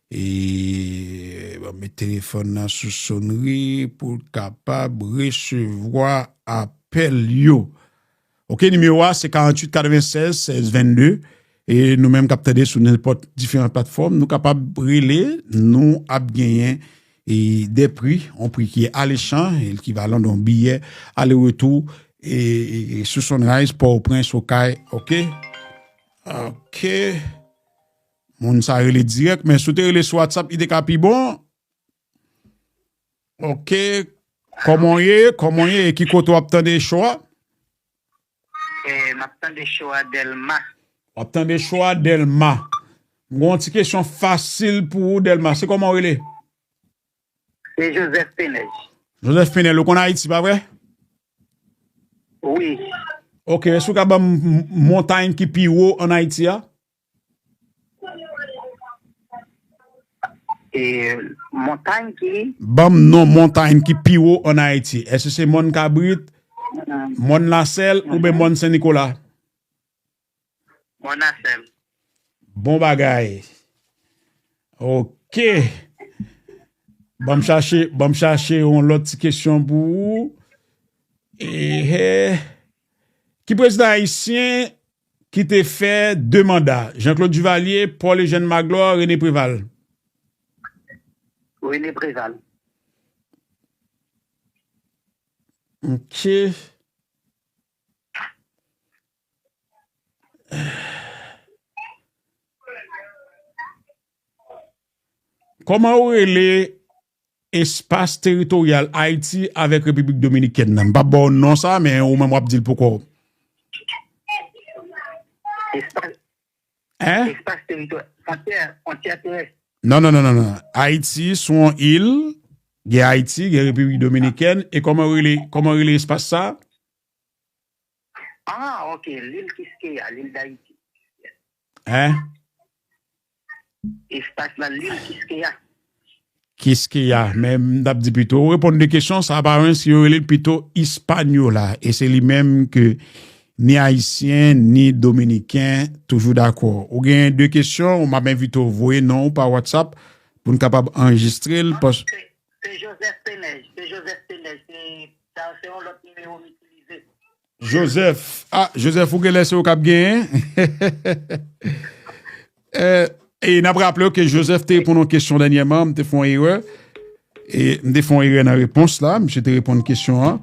E, ban m met telefòn nan sou sonri pou l kapab resevwa apèl yo. Oke, nimewo a se karanntuit katrevennsèz sèz vennde. E nou menm k ap tande sou nenpòt diferan platfòm, nou kapab rele, nou ap genyen, e, de pri, yon pri ki alechan, ekivalan de yon biyè ale retou, e, e, e sou Sunrise, Pòtoprens, Okay, oke? Oke. Moun sa rele dirèk, men si w te rele sou WhatsApp, li te ka pi bon. Oke. Kòman w ye? Kòman w ye? E ki kote w ap tande show a? E, m ap tande show a Dèlma. W ap tande show a Dèlma. M gen yon ti kesyon fasil pou ou, Dèlma. Se kòman w rele? Se Joseph Penel. Joseph Penel, ou konn Ayiti, pa vre? Wi. Oke, èske w ka ban m m- montay ki pi wo ann Ayiti a? E, montay ki? Ban m non montay ki pi wo ann Ayiti. Èske se Mòn Kabrit, Mòn Lasèl oubyen Mòn Sen Nikola? Mòn Lasèl. Bon bagay. Oke. Ban m chache, ban m chache yon lòt ti kesyon pou ou. Ehe. Ki prezidan ayisyen ki te fè de manda? Jean-Claude Duvalier, Paul Eugène Magloire, René Préval. René Préval. Ok. Kòman ou rele espas teritoryal Ayiti avèk Repiblik Dominikèn nan? M p ap ba w non sa, men ou menm w ap di l pou kò w. Espas, Hein? Espas teritoryal, fwontyè, fwontyè terès. Non, non, non, non, non. Ayiti se yon il, gen Ayiti, gen Repiblik Dominikèn, e kòman rele, kòman rele espas sa? Ah, ok, lil Kiskeya, lil Dayiti. Hein? Espas la, lil Kiskeya. Kiskeya, men m t ap di pito, ou reponn de kesyon, sa pa menm si yo rele l pito Hispaniola, e se li menm ke ni Ayisyen, ni Dominiken toujou dakò. Ou gen de kesyon, ou m ap envite w voye non w pa WhatsApp pou n kapab anrejistre l. Pas... Se Joseph Penèj, se Joseph Penèj, se yon lòt nimewo m itilize. Joseph. Ah, Joseph, ou genlè se ou k ap genyen. Eh, e n ap raple w ke Joseph te reponn yon kesyon dènyèman, m te fè yon erè. E m te fè yon erè nan repons la, misye te reponn kesyon an.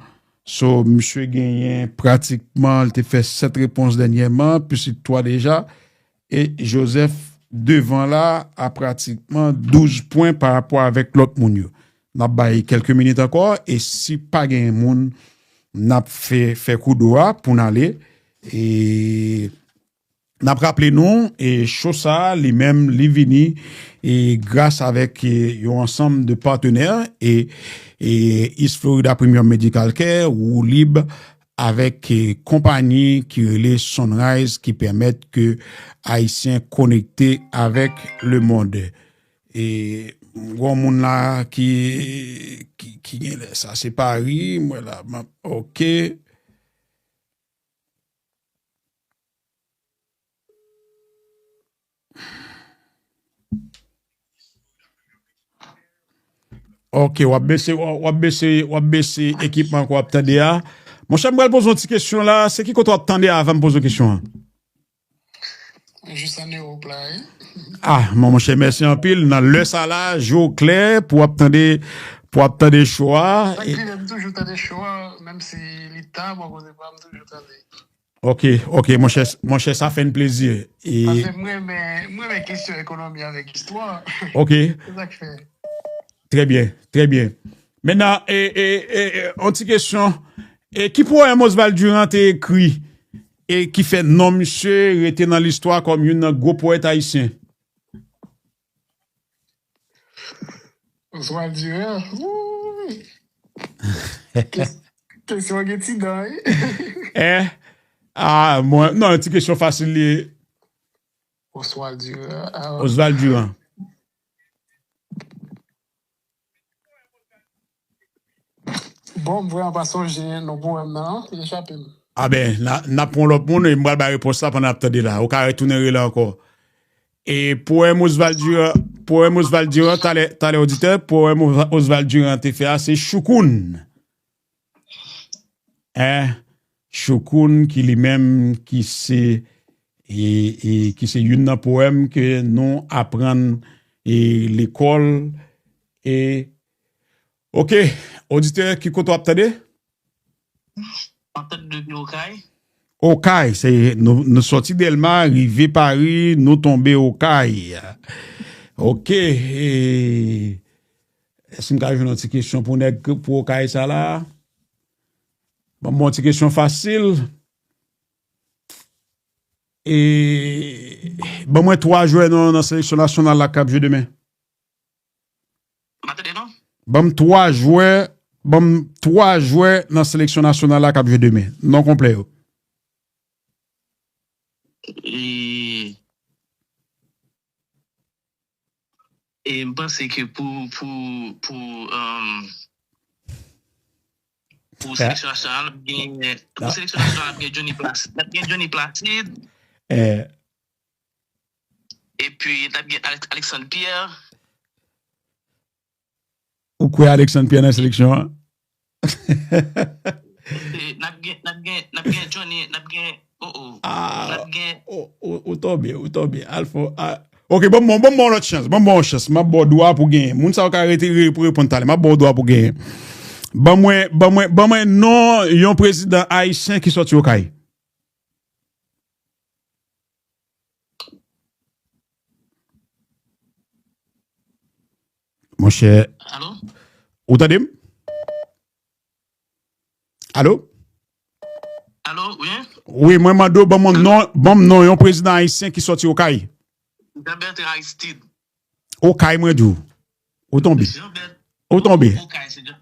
So, misye genyen pratikman, li te fè sèt repons dènyèman, plis li twa deja. E Joseph devan la a pratikman douz pwen pa rapò avèk lòt moun yo. N ap bay kèlke minit ankò, e si pa gen moun, n ap fè, fè kou do a pou n ale. E n ap raple nou, e cho sa a, li menm, li vini, e gras avèk, e, yon ansanm de patenè, e, e East Florida Premium Medical Care, Woulib, avèk, e, konpayi ki rele Sunrise, ki pèmèt ke Ayisyen konekte avèk lemonn. E, gon moun la ki, ki, ki genlè sa se Paris, m wè la, m ap, ok. Ok, w ap bese, w ap bese, w ap bese ekipman ke w ap tande a. Monchè, m pral poze yon ti kesyon la. Se ki kote w ap tande a avan m poze w kesyon an? Jis an Ewòp la, wi. Ah, mon monchè, mèsi anpil. Nan lè sa la, je w klè pou w ap tande, pou w ap tande cho a. Sak rive, m toujou tande cho a, menm si li ta, bò kote pa, m toujou tande. Ok, ok, monchè, monchè, sa fè n plezi. E... Paske m renmen, m renmen kesyon ekonomi avèk istwa. Ok. Se sa k fè. Trè byen, trè byen. Mentnan, e, e, e, e, yon ti kesyon. E ki powèm Oswald Durand te ekri e ki fè non misye rete nan listwa kòm youn nan gwo powèt ayisyen? Oswald Durand. Wouy! Kes- Kesyon gen ti dan, wi. Eh? Ah, mwen, non, ti kesyon fasil li ye. Oswald Durand. Ah. Oswald Durand. Bon, m vrèman pa sonje non powèm nan, li echape m. A ben, n a, n ap pran lòt moun e m pral bay repons la pandan n ap tande la. Ou ka retounen rele ankò. E powèm Oswald Durand, powèm Oswald Durand, talè, talè oditè, powèm Oswa- Oswald Durand te fè a, se Choukoun. Hein? Choukoun ki li menm ki se, e, e, ki se youn nan powèm ke nou aprann e lekòl. E, ok, oditè, ki kote w ap tande? Mwen tande depi Okay. Okay, se nou, nou sòti Dèlma, rive Paris, nou tonbe Okay. Ok, e, èske m ka jwenn yon ti kesyon pou nèg pou Okay sa la? Ban mwen yon ti kesyon fasil. E, ban mwen twa jwè nan, nan seleksyon nasyonal la k ap jwe demen. M pa tande non. Ban m twa jwè, ban m twa jwè nan seleksyon nasyonal la k ap jwe demen. Non konplè yo. E, e m panse ke pou, pou, pou, um, pou seleksyon nasyonal, n ap gen, pou seleksyon nasyonal, n ap gen Johnny Placide, n ap gen Johnny Placide, Eh, epi n ap gen Alex- Alexandre Pierre. Ou kwè Alexandre Pierre nan seleksyon an? E n ap gen, n ap gen, n ap gen Johnny, n ap gen, Oh, oh. Ah, ou tonbe, ou tonbe. Alfo, ah. Ok, bon, bon, bon, bon, lòt chans. Bon, bon, chans. M ap ba w dwa pou genyen. Moun sa yo ka rete re-, pou reponn talè. M ap ba w dwa pou genyen. Ban mwen, ban mwen, ban mwen non yon prezidan ayisyen ki sòti Okay. Monchè. Alo? Ou tande m? Alo? Alo, wi? Wi, mwen mande w, ban m non, ban m non yon prezidan ayisyen ki sòti Okay. Jean Bertrand Aristide. Okay, mwen di w. Ou tonbe. Jean Bertrand. Ou tonbe. Okay, se Jean.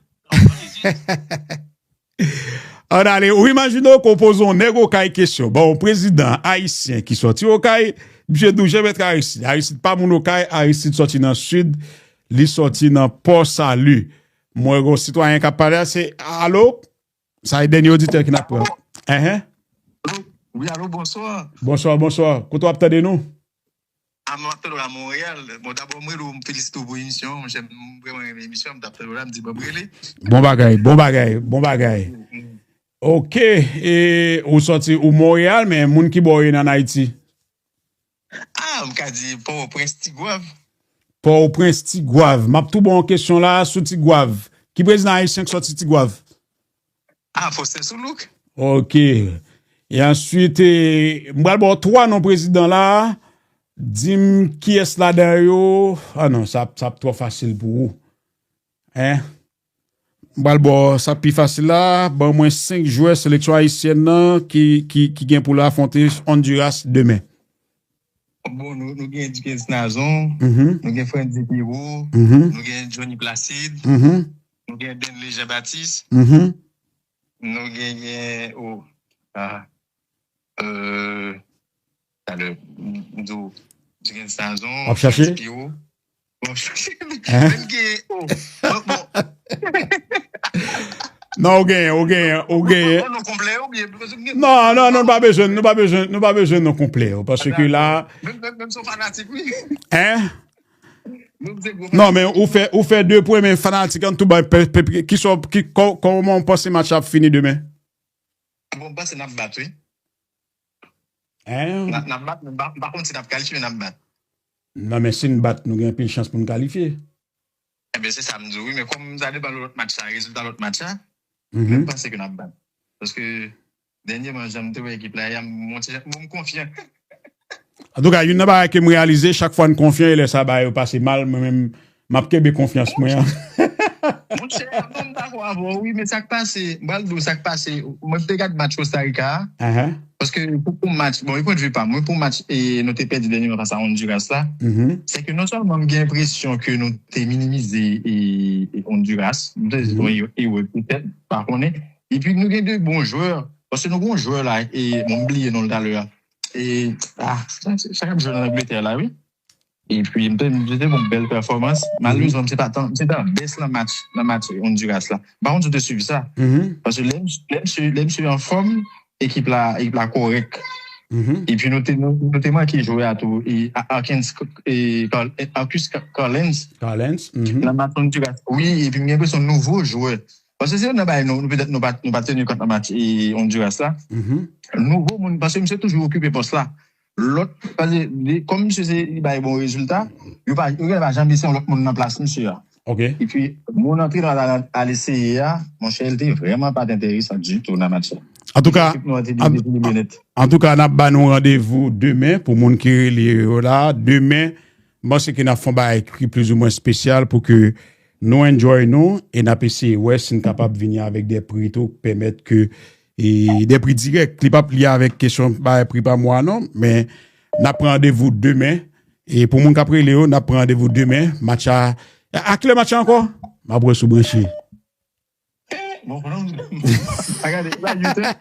Ann ale, ou imajine w ke w poze yon nèg Okay kesyon. Bon, yon prezidan ayisyen ki sòti Okay, misye di w Jean Bertrand Aristide. Aristide pa moun Okay, Aristide sòti nan Sid, li sòti nan Pò Sali. Mwen gen yon sitwayen k ap pale a, se, alo? Sa e dènye oditè ki n ap pran. Enhen. Wi, alo, bonswa. Bonswa, bonswa. Kote w ap tande nou? A, mwen ap tande w la Monreyal. Bon, dabò, m rele w, m felisite w pou emisyon an, monchè. M vrèman renmen emisyon an, m t ap tande w la, m di, bon, m rele. Bon bagay, bon bagay, bon bagay. Mm, mm. Ok, e ou sòti, ou Monreyal, men moun ki bò w ye nan Ayiti? Ah, m ka di Pòtoprens, Tigwav. Pòtoprens, Tigwav. M ap tou ba w yon kesyon la sou Tigwav. Ki prezidan ayisyen k sòti Tigwav? Ah, Faustin Soulouque. Ok. E answit, e, m pral ba w twa non prezidan la. Di m kiyès ladan yo. Ah non, sa, sa ap twò fasil pou ou. Hein? M pral ba w sa pi fasil la. Ban mwen senk jwè seleksyon ayisyèn nan ki, ki, ki gen pou l afwonte Honduras demen. Bon, nou, nou gen Duckens Nazon, mhm, nou gen Frandy Pierrot, mhm, nou gen Johnny Placide, mhm, nou gen Denley Jean Baptiste, mhm, nou gen, gen, oh, ah, euh, talè, m, m di w, Duckens Nazon, w ap chache? Frandy Pierrot. W ap chache? Hein? Menm gen, oh, bon, bon. Non, ou genyen, ou genyen, ou genyen. Non, non, non, nou pa bezwen, nou pa bezwen, nou pa bezwen non konplè yo, paske la. Menm, menm, menm si w fanatik, wi. Hein? Non, men ou fè, ou fè de pwen, men fanatik an tou bay, pe-, pe-, ki sò, ki, kò-, kòman w panse match la ap fini demen? Bon, m panse n ap bat, wi. Hein? N ap, n ap bat, men m pa, m pa konn si n ap kalifye, men n ap bat. Non, men si n bat, nou gen anpil chans pou n kalifye. Enben, se sa m di w, wi, men kòm sa depann de lòt match sa, rezilta lòt match sa, mhm, men m panse ke n ap bat. Paske, dènyèman, jan m te wè ekip la, ya, m, m, m konfyan. Antouka, youn nan bagay ke m reyalize, chak fwa n konfyan, e lè sa bagay yo pase mal, mwen menm, m ap kenbe konfyans mwen an. Monchè, bon, m dakò avè w, wi, men sa k pase, m pral di w sa k pase. Mwen te gad match Costa Rica a, ahan, paske pou, pou match, bon, e pwennvi pa m, wi, pou match, e, nou te pèdi dènyèman fas a Honduras la, mhm, se ke non sèlman m gen enpresyon ke nou te minimize, e, e, Honduras, nou te, mhm, fè yon erè petèt, pa konnen. Epi nou gen de bon jwè, paske nou gen yon jwè la, e, bon, m bliye non l talè a. E, ah, sa, sa k ap jwe nan Angletè la, wi. Epi, m te, m te fè yon bèl pèfòmans. Mhm. Malerezman, m se pa tan, m se te an bès nan match, nan match Honduras la. M pa konn si w te swiv sa. Mhm. Paske lè m, lè m swiv, lè m swiv anfòm, ekip la, ekip la kòrèk. Mhm. Epi nou te, nou, nou te manke jwè a tou. E, A-, Arkens, e, Carl-, e, Arcus Ca-, Carlens. Carlens, mhm. Nan match Honduras. Wi, epi m gen enpresyon nouvo jwè. Paske se youn nan bagay nou, nou petèt nou pa, nou pa teni kont nan match, e, Honduras la. Mhm. Nouvo moun, paske misye toujou okipe pòs la. Lòt, paske de, kòm misye se, li bay bon rezilta, yo pa, yo genlè pa janm eseye yon lòt moun nan plas misye a. Ok. Epi, moun antre nan la, al eseye a, monchè, li te vrèman pa t enteresan ditou nan match la. Antouka, ekip nou an te an, devye nèt. Antouka, n ap ba nou randevou demen pou moun ki rele yo la. Demen, m panse ke n ap fè yon bagay ki plizoumwen espesyal pou ke nou enjoy nou e n ap eseye wè si n kapab vini avèk de pri tou k pèmèt ke, e, de pri dirèk. Li p ap lye avèk kesyon bay pri pa mwa non, men n ap pran randevou demen. E pou moun k ap rele yo, n ap pran randevou demen. Match a, a, a kilè match la ankò? M ap wè si w branche. Eh, bon, non, pa gade, pa youte.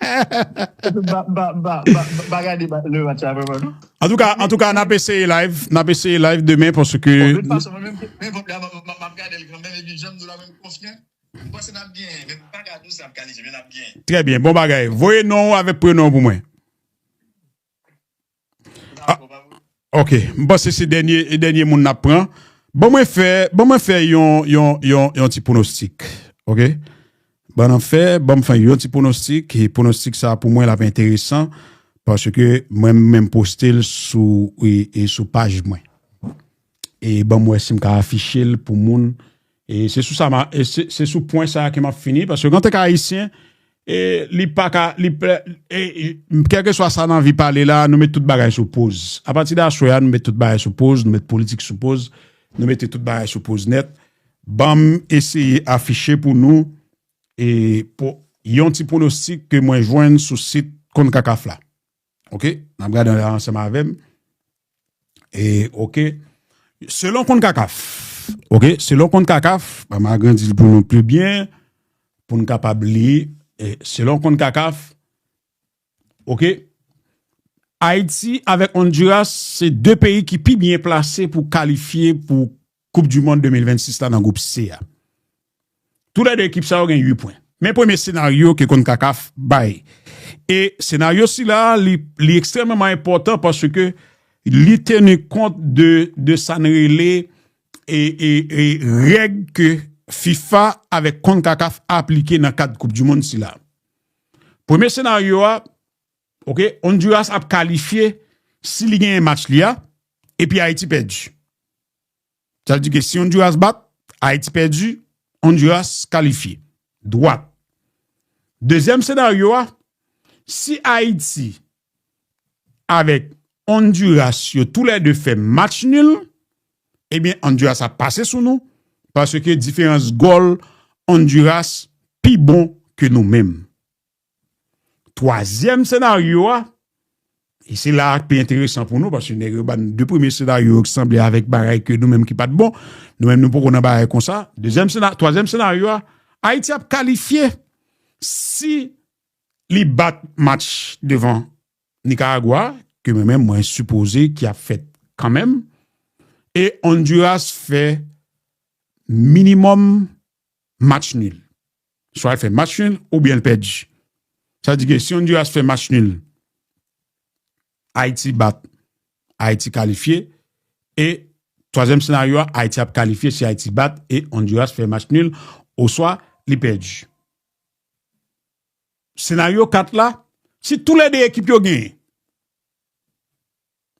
Ba, ba, ba, ba, ba gade ba, le match la, vrèman, non. Antouka, antouka, n ap eseye live, n ap eseye live demen, paske bon, de tout fason, mwen menm, men bon, m ap gade l kanmenm, epi jan m di w la, mwen konfyan. M panse n ap genyen, men m pa ka di w si n ap kalifye, men n ap genyen. Trè byen, bon bagay. Voye non w avèk prenon w pou mwen. Ah, ok, m panse se dènye, dènye moun n ap pran. Ban mwen fè, ban mwen fè yon, yon, yon, yon ti pwonostik. Ok? Ban m fè, ban m fè yon ti pwonostik. E pwonostik sa, pou mwen, l ap enteresan. Paske mwen menm poste l sou, e, e sou paj mwen. E ban m wè si m ka afiche l pou moun. E se sou sa, ma, e se, se sou pwen sa a ke m ap fini, paske antanke Ayisyen, e, li pa ka, li, e, e, kèlkeswa sa n anvi pale la, nou met tout bagay sou poz. Apati de aswè a, nou met tout bagay sou poz, nou met politik sou poz, nou mete tout bagay sou poz nèt. Ban m eseye afiche pou nou, e, pou, yon ti pwonostik ke mwen jwenn sou sit konkakaf la. Oke? N ap gade ansanm avè m. E, oke. Selon konkakaf. Oke? Selon konkakaf, ban m agrandi l pou nou pi byen, pou n kapab li. E, selon konkakaf, oke? Ayiti avèk Honduras, se de peyi ki pi byen plase pou kalifye pou Koup di Mond de mil vennsis la nan gwoup C a. Toulède ekip sa yo gen uit pwen. Men premye senaryo ke konkakaf bay. E senaryo sila, li, li ekstrèmeman enpòtan paske li teni kont de, de sa n rele e, e, e règ ke fifa avèk konkakaf aplike nan kad Koup di Mond sila. Premye senaryo a, oke, Honduras ap kalifye si li genyen match li a, epi Ayiti pèdi. Sa vle di ke si Honduras bat, Ayiti pèdi, Honduras kalifye. Dwat. Dezyèm senaryo a, si Ayiti avèk Honduras yo toulède fè match nil, ebyen Honduras ap pase sou nou, paske diferans gòl Honduras pi bon ke nou menm. Twazyèm senaryo a, e se la a k pi enteresan pou nou, paske nèg yo ba n de premye senaryo yo ki sanble avèk bagay ke nou menm ki pa t bon. Nou menm nou poko nan bagay konsa. Dezyèm sena-, twazyèm senaryo a, Ayiti ap kalifye si li bat match devan Nikaragwa, ke mwen menm mwen sipoze ki ap fèt kanmenm, e Honduras fè minimòm match nil. Swa l fè match nil oubyen l pèdi. Sa di ke si Honduras fè match nil, Ayiti bat, Ayiti kalifye. E twazyèm senaryo a, Ayiti ap kalifye si Ayiti bat e Honduras fè match nil oswa li pèdi. Senaryo kat la, si toulède ekip yo genyen,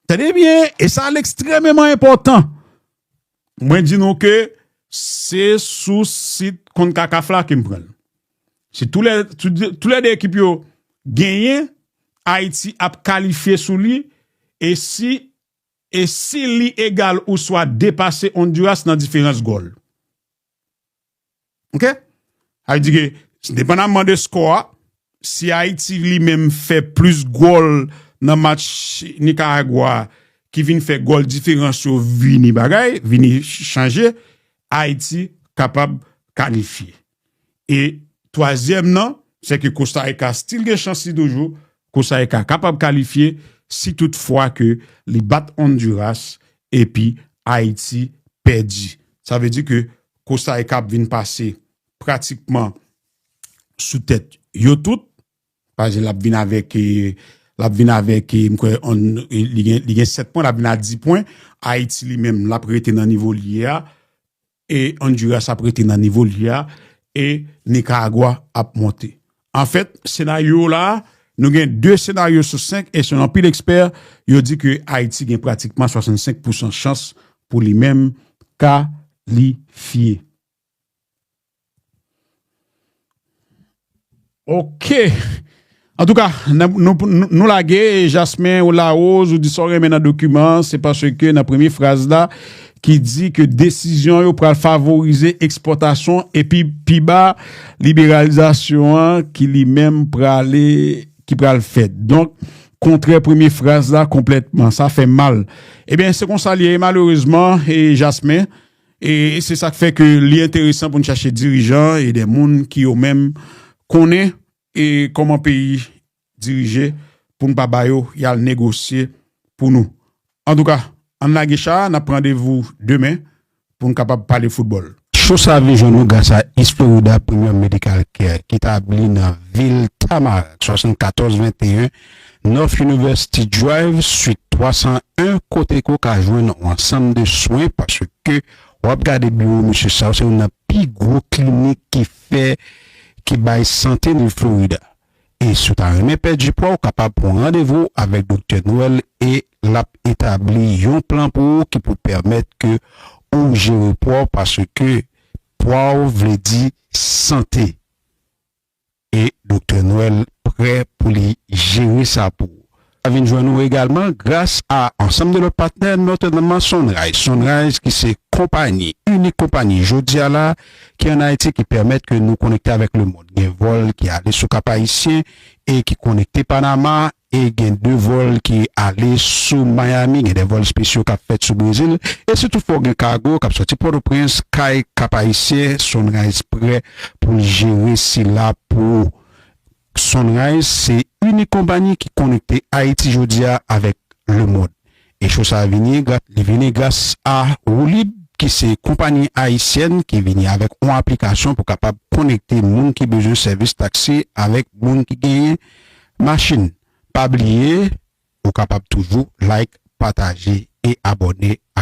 tande byen, e sa l ekstrèmeman enpòtan. Mwen di nou ke se sou sit konkakaf la ke m pran l. Si toulè-, tou-, toulède ekip yo genyen, Ayiti ap kalifye sou li, e si, e si li egal oswa depase Honduras nan diferans gòl. Oke? Sa vle di ke, depandamman de skò a, si Ayiti li menm fè plis gòl nan match Nikaragwa a, ki vin fè gòl diferans yo vini bagay, vini ch-, chanje, Ayiti kapab kalifye. E twazyèm nan, se ke Costa Rica still gen chans li toujou, Costa Rica kapab kalifye si toutfwa ke li bat Honduras epi Ayiti pèdi. Sa vle di ke Costa Rica ap vin pase pratikman sou tèt yo tout. Pa egzanp, l ap vin avèk, eh, l ap vin avèk, eh, m kwè, on, eh, li gen, li gen sèt pwen, l ap vin a dis pwen. Ayiti li menm, l ap rete nan nivo li ye a. E Honduras ap rete nan nivo li ye a. E Nikaragwa ap monte. Anfèt, senaryo la, nou gen de senaryo sou senk, e selon anpil ekspè, yo di ke Ayiti gen pratikman swasannsenk pousan chans pou li menm kalifye. Oke. Antouka, n ap, nou, nou, nou lage, Jasmin Larose, ou di sa w renmen nan dokiman, se paske nan premye fraz la, ki di ke desizyon yo pral favorize ekspòtasyon epi pi ba liberalizasyon an ki li menm prale, ki pral fèt. Donk, kontrè premye fraz la konplètman. Sa fè mal. Ebyen, se konsa li ye, malerezman, e Jasmin. E se sa k fè ke li enteresan pou n chache dirijan e de moun ki yo menm konnen e kòman peyi dirije pou n pa ba yo y al negosye pou nou. Antouka, ann lage cha a, n ap pran randevou demen pou n kapab pale foutbòl. Cho sa vin jwenn ou gras a East Florida Premium Medical Care, ki tabli nan vil Tamarac, swasannkatòz venteyen North University Drive, Suite twa san en, kote ke w ka jwenn yon ansanm de swen, paske w ap gade biwo mesye sa yo, se youn nan pi gwo klinik ki fè, ki bay sante nan Florida. E si w ta renmen pèdi pwa, ou kapab pran randevou avèk Doktè Nwèl e l ap etabli yon plan pou ou ki pou pèmèt ke ou jere pwa w, paske pwa w vle di sante. E Doktè Nwèl prè pou li jere sa pou ou. Sa vin jwenn ou egalman gras a ansanm de lòt patnè, notèman Sunrise. Sunrise ki se konpayi, inik konpayi jodi a la ki ann Ayiti ki pèmèt ke nou konekte avèk lemonn. Gen vòl ki ale sou Kap Ayisyen e ki konekte Panama, e gen de vòl ki ale sou Miami, gen de vòl espesyal k ap fèt sou Brezil, e si toutfwa w gen kago k ap sòti Pòtoprens, kay Kap Ayisyen, Sunrise prè pou l jere sila pou ou. Sunrise se inik konpayi ki konekte Ayiti jodi a avèk lemonn. E cho sa a vini, li vini gras a Woulib, ki se konpayi ayisyèn ki vini avèk yon aplikasyon pou kapab konekte moun ki bezwen sèvis taksi avèk moun ki genyen machin. Pa bliye, ou kapab toujou like, pataje e abòne ak